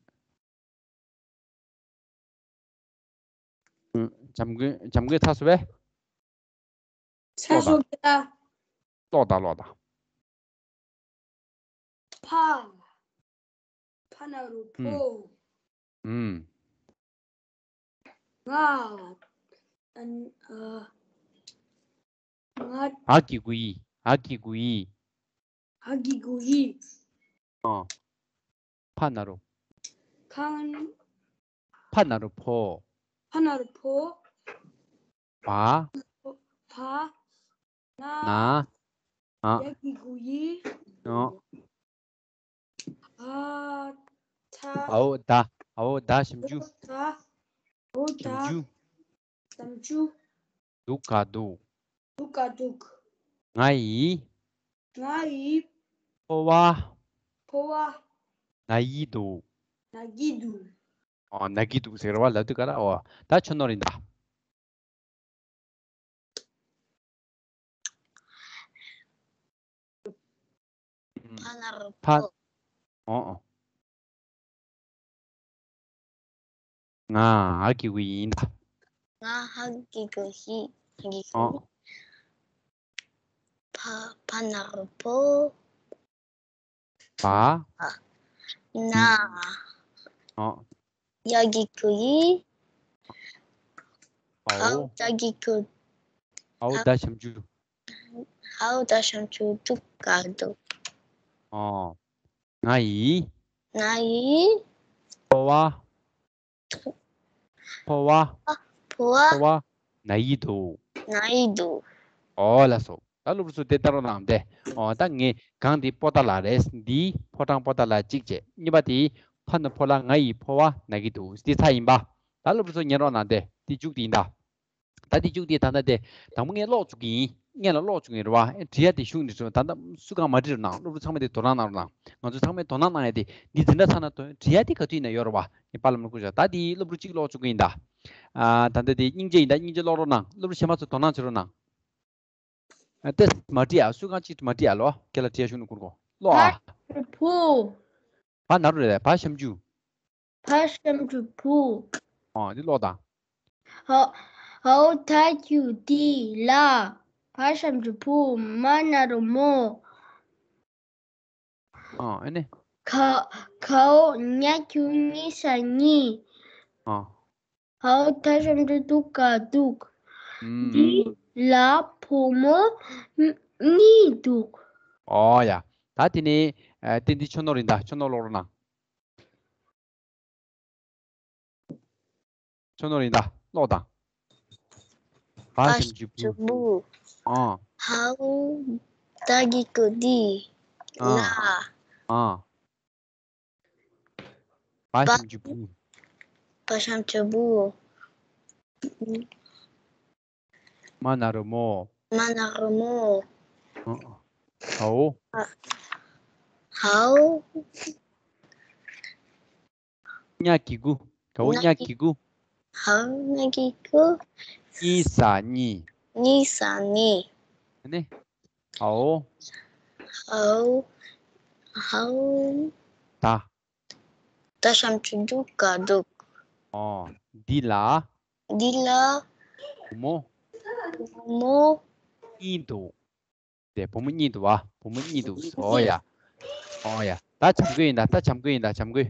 ཨུ། བྱམས་མགོན། བྱམས་མགོན་ཚར་སོང་བས། ཚར་སོང་གི་ད། ཀློག་དང་ཀློག་དང་། ཕ། ཕ་ན་རོ་ཕོ། ཨུམ། ང་། ཨ། ང་། ཨ་ཀི་གུ་ཡི། ཨ་ཀི་གུ་ཡི། ཨ་ཀི་གུ་ཡི། ཨ། ཕ་ན་རོ། ཁ། ཕ་ན་རོ་ཕོ། ཕ་ན་རོ་ཕོ། བ། བ། ན། ན། ཨ། ཡ་གི་གུ་ཡི། ཨ། ཨ། ཐ། ཨའོ་ད། ཨའོ་ད་ཞབས་ཀྱུ། ད། ཨའོ་ད། ཞབས་ཀྱུ། ཞབས་ཀྱུ། འདུག་ག་འདུག་འདུག་ག་འདུག་ང་ཡི། ང་ཡི། ཕོ་བ། ཕོ་བ། ན་གི་འདུག་ན་གི་འདུག་ཨོ་ན་གི་འདུག་ཟེར་བ་ལབ་དུས་ག་ར་ཨོ་ད་ཆོ་ནོ་རིན་ད། ཕ་ན་རོ་ཕ། ཕོ། ཨོ་ཨོ། ང་ཨ་གི་གུ་ཡིན་ད། ང་ཧ་གི་གུ་ཧི། ཧ་གི་གུ་ཨོ། ཧི། ཕ་ཕ་ན་རོ་ཕོ། བ། ན། ཨོ། ཡ་གི་གུ་ཡི། ཨའོ། ཨའོ་ད་གི་གུ། ཨའོ་ད་ཞབས་ཀྱུ། ཨའོ་ད་ཞབས་ཀྱུ་འདུག་ག་འདུག་ཨོ། ང་ཡི། ང་ཡི། ཕོ་བ། ཕོ་བ། ཕོ་བ། ཕོ་བ། ན་ཡི་འདུག་ན་ཡི་འདུག་ཨོ་ལགས་སོ། ད་སློབ་ཕྲུག་ཚོ་དེ་ལྟ་རོགས་གནང་དེ། ཨོ་ད་ངས་གང་འདི་པོ་ཏ་ལ་རེད། འདི་ཕོ་བྲང་པོ་ཏ་ལ་གཅིག་བྱས། གཉིས་པ་དེ་ཕ་ན་ཕོ་ལ་ང་ཡི་ཕོ་བ་ན་གི་འདུག་འདི་ཚ་ཡིན་པ། ད་སློབ་ཕྲུག་ཚོ་ཉན་རོགས་གནང་དེ། འདི་མཇུག་འདི་ཡིན་ད། ད་འདི་མཇུག་འདི་ད་ལྟ་དེ་དང་པོ་ངས་ཀློག་བཅུག་གི་ཡིན། སྔོན་ལ་ཀློག་བཅུག་གི་ཡིན་རེད་བ། ཨེ་བྲིས་ཡ་དེ་གཞུང་འདི་ཚོ་ད་ལྟ་སུ་གང་མ་བྲིས་རོགས་གནང་། སློབ་ཕྲུག་ཚང་མས་དེ་དོ་སྣང་གནང་རོགས་གནང་། ང་ཚོ་ཚང་མས་དོ་སྣང་གནང་ཡ་དེ་འདི་འཛིན་གྲྭ་ཚང་ན་དོན་བྲིས་ཡ་དེ་ག་དུས་ཡིན་ན་ཡོད་རེད་བ། ངས་པཱ་ལགས་ལ་བསྐུར་བྱ། ད་འདི་སློབ་ཕྲུག་གཅིག་ཀློག་བཅུག་གི་ཡིན་ད། ཨ་ད་ལྟ་དེ་སྙིང་རྗེ་ཡིན་ད། སྙིང་རྗེ་ཀློག་རོགས་གནང་། སློབ་ཕྲུག་གཞན་པ་ཚོ་དོ་སྣང་བྱེད་རོགས་གནང་། ཨ་ཏེ་མ་བྲིས་ཨ། སུ་གང་གཅིག་མ་བྲིས་ཨ། ལོ་ཁྱེད་ལ་བྲིས་ཡ་གཞུང་ནས་བསྐུར་གོ་ཀློག་ཨ། ཕ་ཞབས་ཀྱུ་ཕུ། བ་ན་རོ་རེད། བ་ཞབས་ཀྱུ། ཕ་ཞབས་ཀྱུ་ཕུ། ཨོ་འདི་ཀློག་དང་། ཧ་ཧའོ་ད་གི་གུ་དི་ལ། ཕ་ཞབས་ཀྱུ་ཕུ། མ་ན་རོ་མོ། ཨོ་ཨ་ནི། ག་གའོ་ཉ་གི་གུ་ཉི་ས་ཉི། ཨོ། ཧའོ་ད་ཞབས་ཀྱུ་འདུག་ག་འདུག་ཨུམ། དི་ལ་བུ་མོ་གཉིས་འདུག་ཨོ་ཡ། ད་དེ་ནས་ཨ་དེ་འདི་ཆོ་ནོ་རིན་ད། ཆོ་ནོ་ཀློག་རོགས་གནང་། ཆོ་ནོ་རིན་ད་ཀློག་དང་། བ་ཞབས་ཀྱུ་བུ། བུ། ཨ། ཧའོ་ད་གི་གུ་དི་ཨ། ལ། ཨ། བ་ཞབས་ཀྱུ་བུ། བ་ཞབས་ཀྱུ་བུ། མ་ན་རོ་མོ། མ་ན་རོ་མོ། ཨ། ཧའོ། ཧའོ། ཉ་གི་གུ། གའོ་ཉ་གི་གུ། ཧའོ་ཉ་གི་གུ། གཉི་ས་གཉིས། གཉི་ས་གཉིས། ཨ་ནི། ཧའོ། ཧའོ། ཧའོ། ད། ད་ཞབས་ཀྱུ་འདུག་ག་འདུག་ཨོ། དི་ལ། དི་ལ། བུ་མོ། བུ་མོ། གཉིས་འདུག་དེ་བུ་མོ་གཉིས་འདུག་བ། བུ་མོ་གཉིས་འདུག་ཨོ་ཡ། ཨོ་ཡ། ད་བྱམས་མགོན་ཡིན་ད། ད་བྱམས་མགོན་ཡིན་ད། བྱམས་མགོན།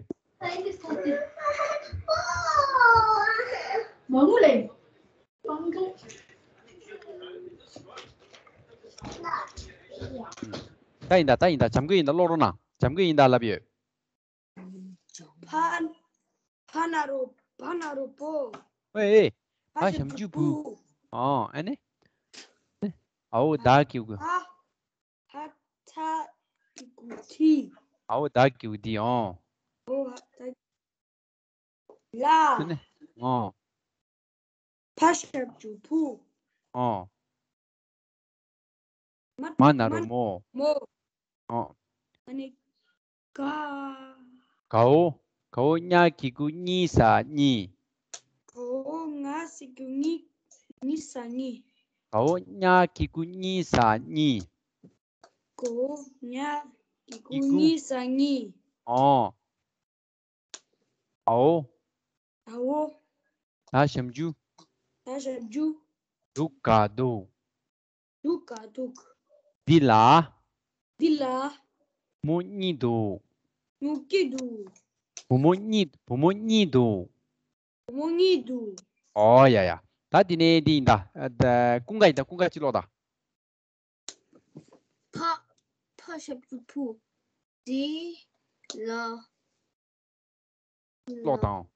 ད་ཡིན་ད། ད་ཡིན་ད། བྱམས་མགོན་ཡིན་ད། ཀློག་རོགས་གནང་། བྱམས་མགོན་ཡིན་ད་ལབ་ཡོད། ཕ། ཕ་ན་རོ། ཕ་ན་རོ་པོ། ཨེ་ཨེ། ཕ་ཞབས་ཀྱུ་བུ། ཨོ་ཨ་ནི། ཨའོ་ད་གི་གུ། ཕ། ཕ་ཐ་གི་གུ་ཐི། ཨའོ་ད་གི་གུ་དི། ཨོ། ཨོ་ད། ལ། ཨ་ནི། ཨོ། ཕ་ཞབས་ཀྱུ་ཕུ། ཨོ། མ། མ་ན་རོ་མོ། མོ། ཨོ། ཨ་ནི། ག། གའོ། གའོ་ཉ་གི་གུ་གཉི་ས་གཉིས། གའོ་ཉ་གི་གུ་གཉི། གཉི་ས་གཉིས། གའོ་ཉ་གི་གུ་གཉི་ས་གཉིས། གའོ་ཉ་གི་གུ་གཉི་ས་གཉིས། ཨོ། ཨའོ། ཨའོ། ད་ཞབས་ཀྱུ། ད་ཞབས་ཀྱུ། འདུག་ག་འདུག་འདུག་ག་འདུག་འདི་ལ། འདི་ལ། བུ་མོ་གཉིས་འདུག་བུ་མོ་གཉིས་འདུག་བུ་མོ་གཉིས། བུ་མོ་གཉིས་འདུག་བུ་མོ་གཉིས་འདུག་ཨོ་ཡ་ཡ། ད་འདི་ནས་འདི་ཡིན་ད། ད་ཀུན་དགའ་ཡིན་ད། ཀུན་དགའ་གཅིག་ཀློག་ད། ཕ། ཕ་ཞབས་ཀྱུ་ཕུ། འདི་ལ། ཀློག་དང་།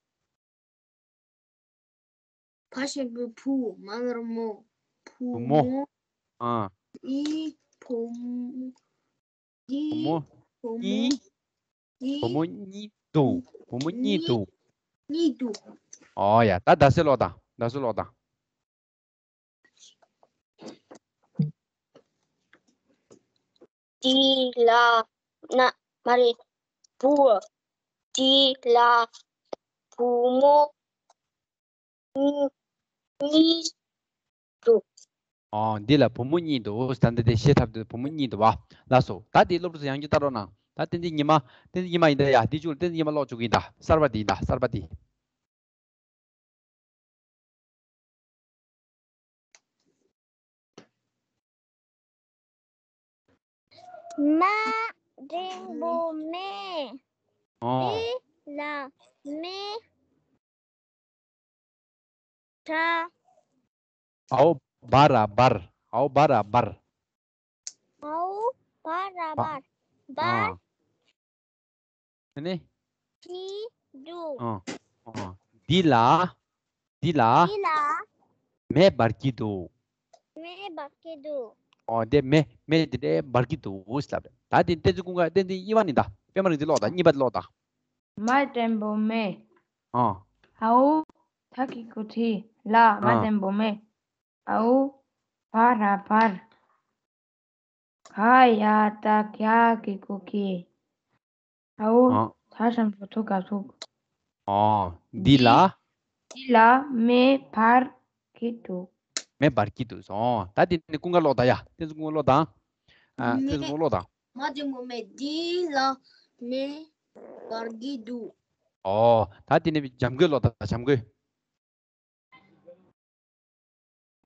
བ་ཞབས་ཀྱུ་བུ། མ་ག་ར་མོ། བུ་བུ་མོ། མོ། ཨ། འདི་བུ་མོ། འདི་བུ་མོ། བུ་མོ། གཉིས། འདི་བུ་མོ་གཉིས་འདུག་བུ་མོ་གཉིས་འདུག་གཉིས་འདུག་ཨོ་ཡ། ད་ད་གཟོད་ཀློག་དང་། ད་གཟོད་ཀློག་དང་། འདི་ལ་ན་མ་རེད། བུ། འདི་ལ་བུ་མོ་གཉིས་གཉིས་འདུག་ཨོ། འདི་ལ་བུ་མོ་གཉིས་འདུག་ད་འདི་དེ་ཤེས་ཐབས་དེ་བུ་མོ་གཉིས་འདུག་བ། ལགས་སོ། ད་འདི་སློབ་ཕྲུག་ཚོ་ཡང་བསྐྱར་ལྟ་རོགས་གནང་། ད་བསྟན་འཛིན་ཉི་མ། བསྟན་འཛིན་ཉི་མ་ཡིན་ད་ཡ། འདི་བཅུག་བསྟན་འཛིན་ཉི་མ་ཀློག་བཅུག་གི་ཡིན་ད། གསར་པ་འདི་ཡིན་ད། གསར་པ་འདི། མ་འགྲེང་བུ་མེ། ཨོ། འདི་ལ་མེ་དྲ། ཨའོ་བ་ར་བར། ཨའོ་བ་ར་བར། ཨའོ་བ་ར་བ། བར། ཨ། ཨ་ནི། གི་དུ། ཨ། ཨ། འདི་ལ། འདི་ལ། འདི་ལ། མེ་འབར་གྱི་འདུག་མེ་འབར་གྱི་འདུག་ཨོ། དེ་མེ། མེ་དེ་འདྲའི་འབར་གྱི་འདུག་ཟེར་ལབ་རེད། ད་དེ་བསྟན་འཛིན་ཀུན་དགའ། བསྟན་འཛིན་གཉིས་པ་ནི་ད། པད་མ་རིག་འཛིན་ཀློག་དང་། གཉིས་པ་དེ་ཀློག་དང་། མ་འགྲེང་བུ་མེ། ཨ། ཨའོ་ད་གི་གུ་དྲི། ལ། མ་ཨ། འགྲེང་བུ་མེ། ཨའོ་བ་ར་བར། ག་ཡ་བཏགས་གྱ་གི་གུ་གྱི། ཨའོ། ཨ། ད་ཞབས་ཀྱུ་དུ་ག་དུག་ཨ། འདི་ལ། འདི་ལ་མེ་འབར་གྱི་འདུག་མེ་འབར་གྱི་འདུག་ཨོ། ད་འདི་ནི་ཀུན་དགའ་ཀློག་དང་ཡ། བསྟན་འཛིན་ཀུན་དགའ་ཀློག་དང་། ཨ། བསྟན་འཛིན་ཀུན་དགའ་ཀློག་དང་། མ་འགྲེང་བུ་མེ། འདི་ལ་མེ་འབར་གྱི་འདུག་ཨོ། ད་འདི་ནི་འཇམ་མགོན་ཀློག་དང་། འཇམ་མགོན།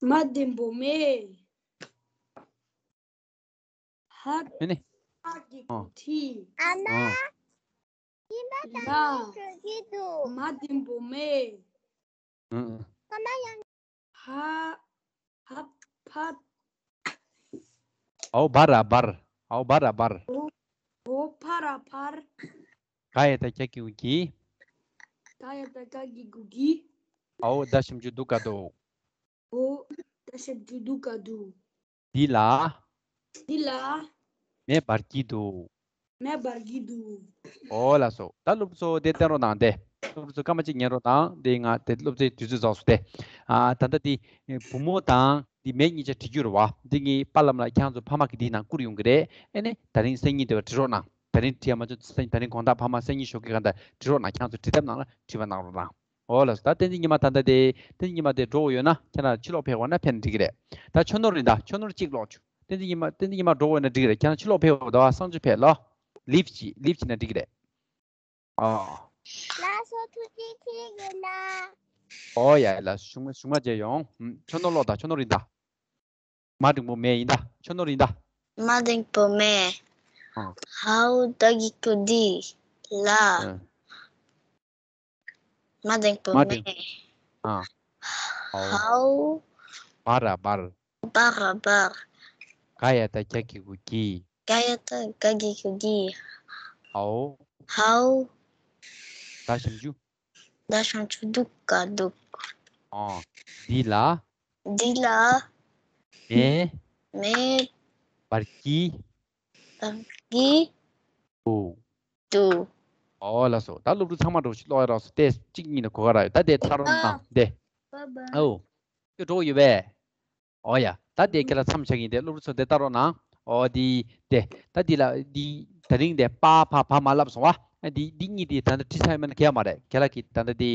མ་འགྲེང་བུ་མེ། ཧ། མེ་ནི། ཧ་གི་གུ་དྲི། ཨ་མ། ཨ། ཡིན་པ་ལ། དང་གི་འདུག་མ་འགྲེང་བུ་མེ། ཨ། ཨ་མ་ཡང་། ཧ། ཧ། ཕ། ཨའོ་བ་ར་བར། ཨའོ་བ་ར་བར། ཨོ། ཨོ་ཕ་ར་ཕར། ག་ཡ་བཏགས་གྱ་གི་གུ་གྱི། ག་ཡ་བཏགས་ག་གི་གུ་གྱི། ཨའོ་ད་ཞབས་ཀྱུ་དུ་ག་དུག་ཨོ་ད་ཞབས་ཀྱུ་དུ་ག་དུག་འདི་ལ། འདི་ལ། མེ་འབར་གྱི་འདུག་མེ་འབར་གྱི་འདུག་ཨོ་ལགས་སོ། ད་སློབ་ཕྲུག་ཚོ་དེ་བསྟན་རོགས་གནང་སྟེ། སློབ་ཕྲུག་ཚོ་སྐར་མ་གཅིག་ཉན་རོགས་གནང་། དེ་ང་དེ་སློབ་ཚན་དུས་ཚོད་རྫོགས་སོང་སྟེ། ཨ། ད་ལྟ་དེ་བུ་མོ་དང་དེ་མེ་གཉིས་ཆ་བྲིས་རྒྱུ་རེད་བ། འདི་ངས་པཱ་ལགས་ལ་ཁྱེད་རང་ཚོ་ཕ་མ་གི་དེའི་ནང་བསྐུར་ཡོང་གི་རེད། ཨེ་ནས་ད་རིང་སང་ཉིན་དེ་བ་བྲིས་རོགས་གནང་། ད་རིང་བྲིས་ཡ་མ་བྱུང་ཚེ་ད་རིང་དགོང་དག་ཕ་མ་སང་ཉིན་ཞོགས་ཀས་གང་ལྟར་བྲིས་རོགས་གནང་། ཁྱེད་རང་ཚོ་བྲིས་ཐབས་ནང་ལ་བྲིས་པ་གནང་རོགས་གནང་། ཨོ་ལགས་སོ། ད་བསྟན་འཛིན་ཉི་མ་ད་ལྟ་དེ། བསྟན་འཛིན་ཉི་མ་དེ་འགྲོ་འོས་ཡོད་ན་ཁྱེད་རང་ཕྱི་ལོགས་ཕེབས་འོས་ན་ཕེབས་ན་འགྲིག་གི་རེད། ད་ཆོས་ནོར་ཡིན་ད། ཆོས་ནོར་གཅིག་ཀློག་བཅུག་བསྟན་འཛིན་ཉི་མ། བསྟན་འཛིན་ཉི་མ་འགྲོ་འོས་ན་འགྲིག་གི་རེད། ཁྱེད་རང་ཕྱི་ལོགས་ཕེབས་འོས་ད་བ་གསང་སྤྱོད་ཕེབས་ལོ། ལིབ་ཅིག་ལིབ་བྱས་ན་འགྲིག་གི་རེད། ཨོ། ལགས་སོ། ཐུགས་རྗེ་ཆེ་ཡོད་ལ། ཨོ་ཡ་ལ། ཞུ་མ་ཞུ་མ་བྱས་ཡོང་། ཨུམ། ཆོས་ནོར་ཀློག་ད། ཆོས་ནོར་ཡིན་ད། མ་འགྲེང་བུ་མེ་ཡིན་ད། ཆོས་ནོར་ཡིན་ད། མ་འགྲེང་བུ་མེ། ཨ། ཧའོ་ད་གི་གུ་དི་ལ། ཨ། མ་འགྲེང་བུ་མ་འགྲེང་མེ། ཨ། ཧའོ། ཧའོ། བ་ར་བར། བ་ར་བར། ག་ཡ་བཏགས་གྱ་གི་གུ་གྱི། ག་ཡ་བཏགས་ག་གི་གུ་གྱི། ཧའོ། ཧའོ། ད་ཞབས་ཀྱུ། ད་ཞབས་ཀྱུ་དུ་ག་དུག་ཨ། འདི་ལ། འདི་ལ། མེ། མེ། འབར་གྱི། འབར་གྱི། འདུག་འདུག་ཨོ་ལགས་སོ། ད་སློབ་ཕྲུག་ཚང་མ་འགྲོ་ཞིག་ཀློག་ཡ་རོགས་སོ། དེ་གཅིག་གཉིས་ནས་གོ་ག་རག་ཡོད། ད་དེ་ལྟ་རོགས་གནང་དེ། ཨོ། ཁྱོད་འགྲོ་ཡོད་པས། ཨོ་ཡ། ད་དེ་ཁྱེད་ལ་མཚམས་བཞག་གི་ཡིན་ཏེ། སློབ་ཕྲུག་ཚོ་དེ་ལྟ་རོགས་གནང་། ཨོ་དེ་དེ། ད་དེ་ལ་དེ་ད་རིང་དེ་པ་ཕ་བ་མ་ལབ་སོང་བ། དེ་དེ་གཉིས་དེ་ད་ལྟ་བྲིས་ཚར་ཡོད་མེད་ན་གལ་མ་རེད། ཁྱེད་ལ་གི་ད་ལྟ་དེ་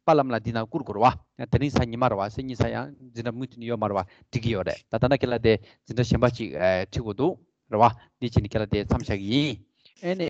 པ་ལམ་ལ་འདི་ན་བསྐུར་དགོས་རེད་བ། དེ་རིང་གཟའ་ཉི་མ་རེད་བ། སང་ཉིན་གཟའ་ཡང་འཛིན་གྲྭ་མུ་མཐུད་ནས་ཡོད་མ་རེད་བ། འགྲིག་གི་ཡོད་རེད། ད་ད་ལྟ་ཁྱེད་ལ་དེ་འཛིན་གྲྭ་གཞན་པ་ཅིག་ཨེ་ཁྲིད་དགོས་འདུག་རེད་བ། འདི་བྱས་ནས་ཁྱེད་ལ་དེ་མཚམས་བཞག་གི་ཡིན། ཨེ་ནས།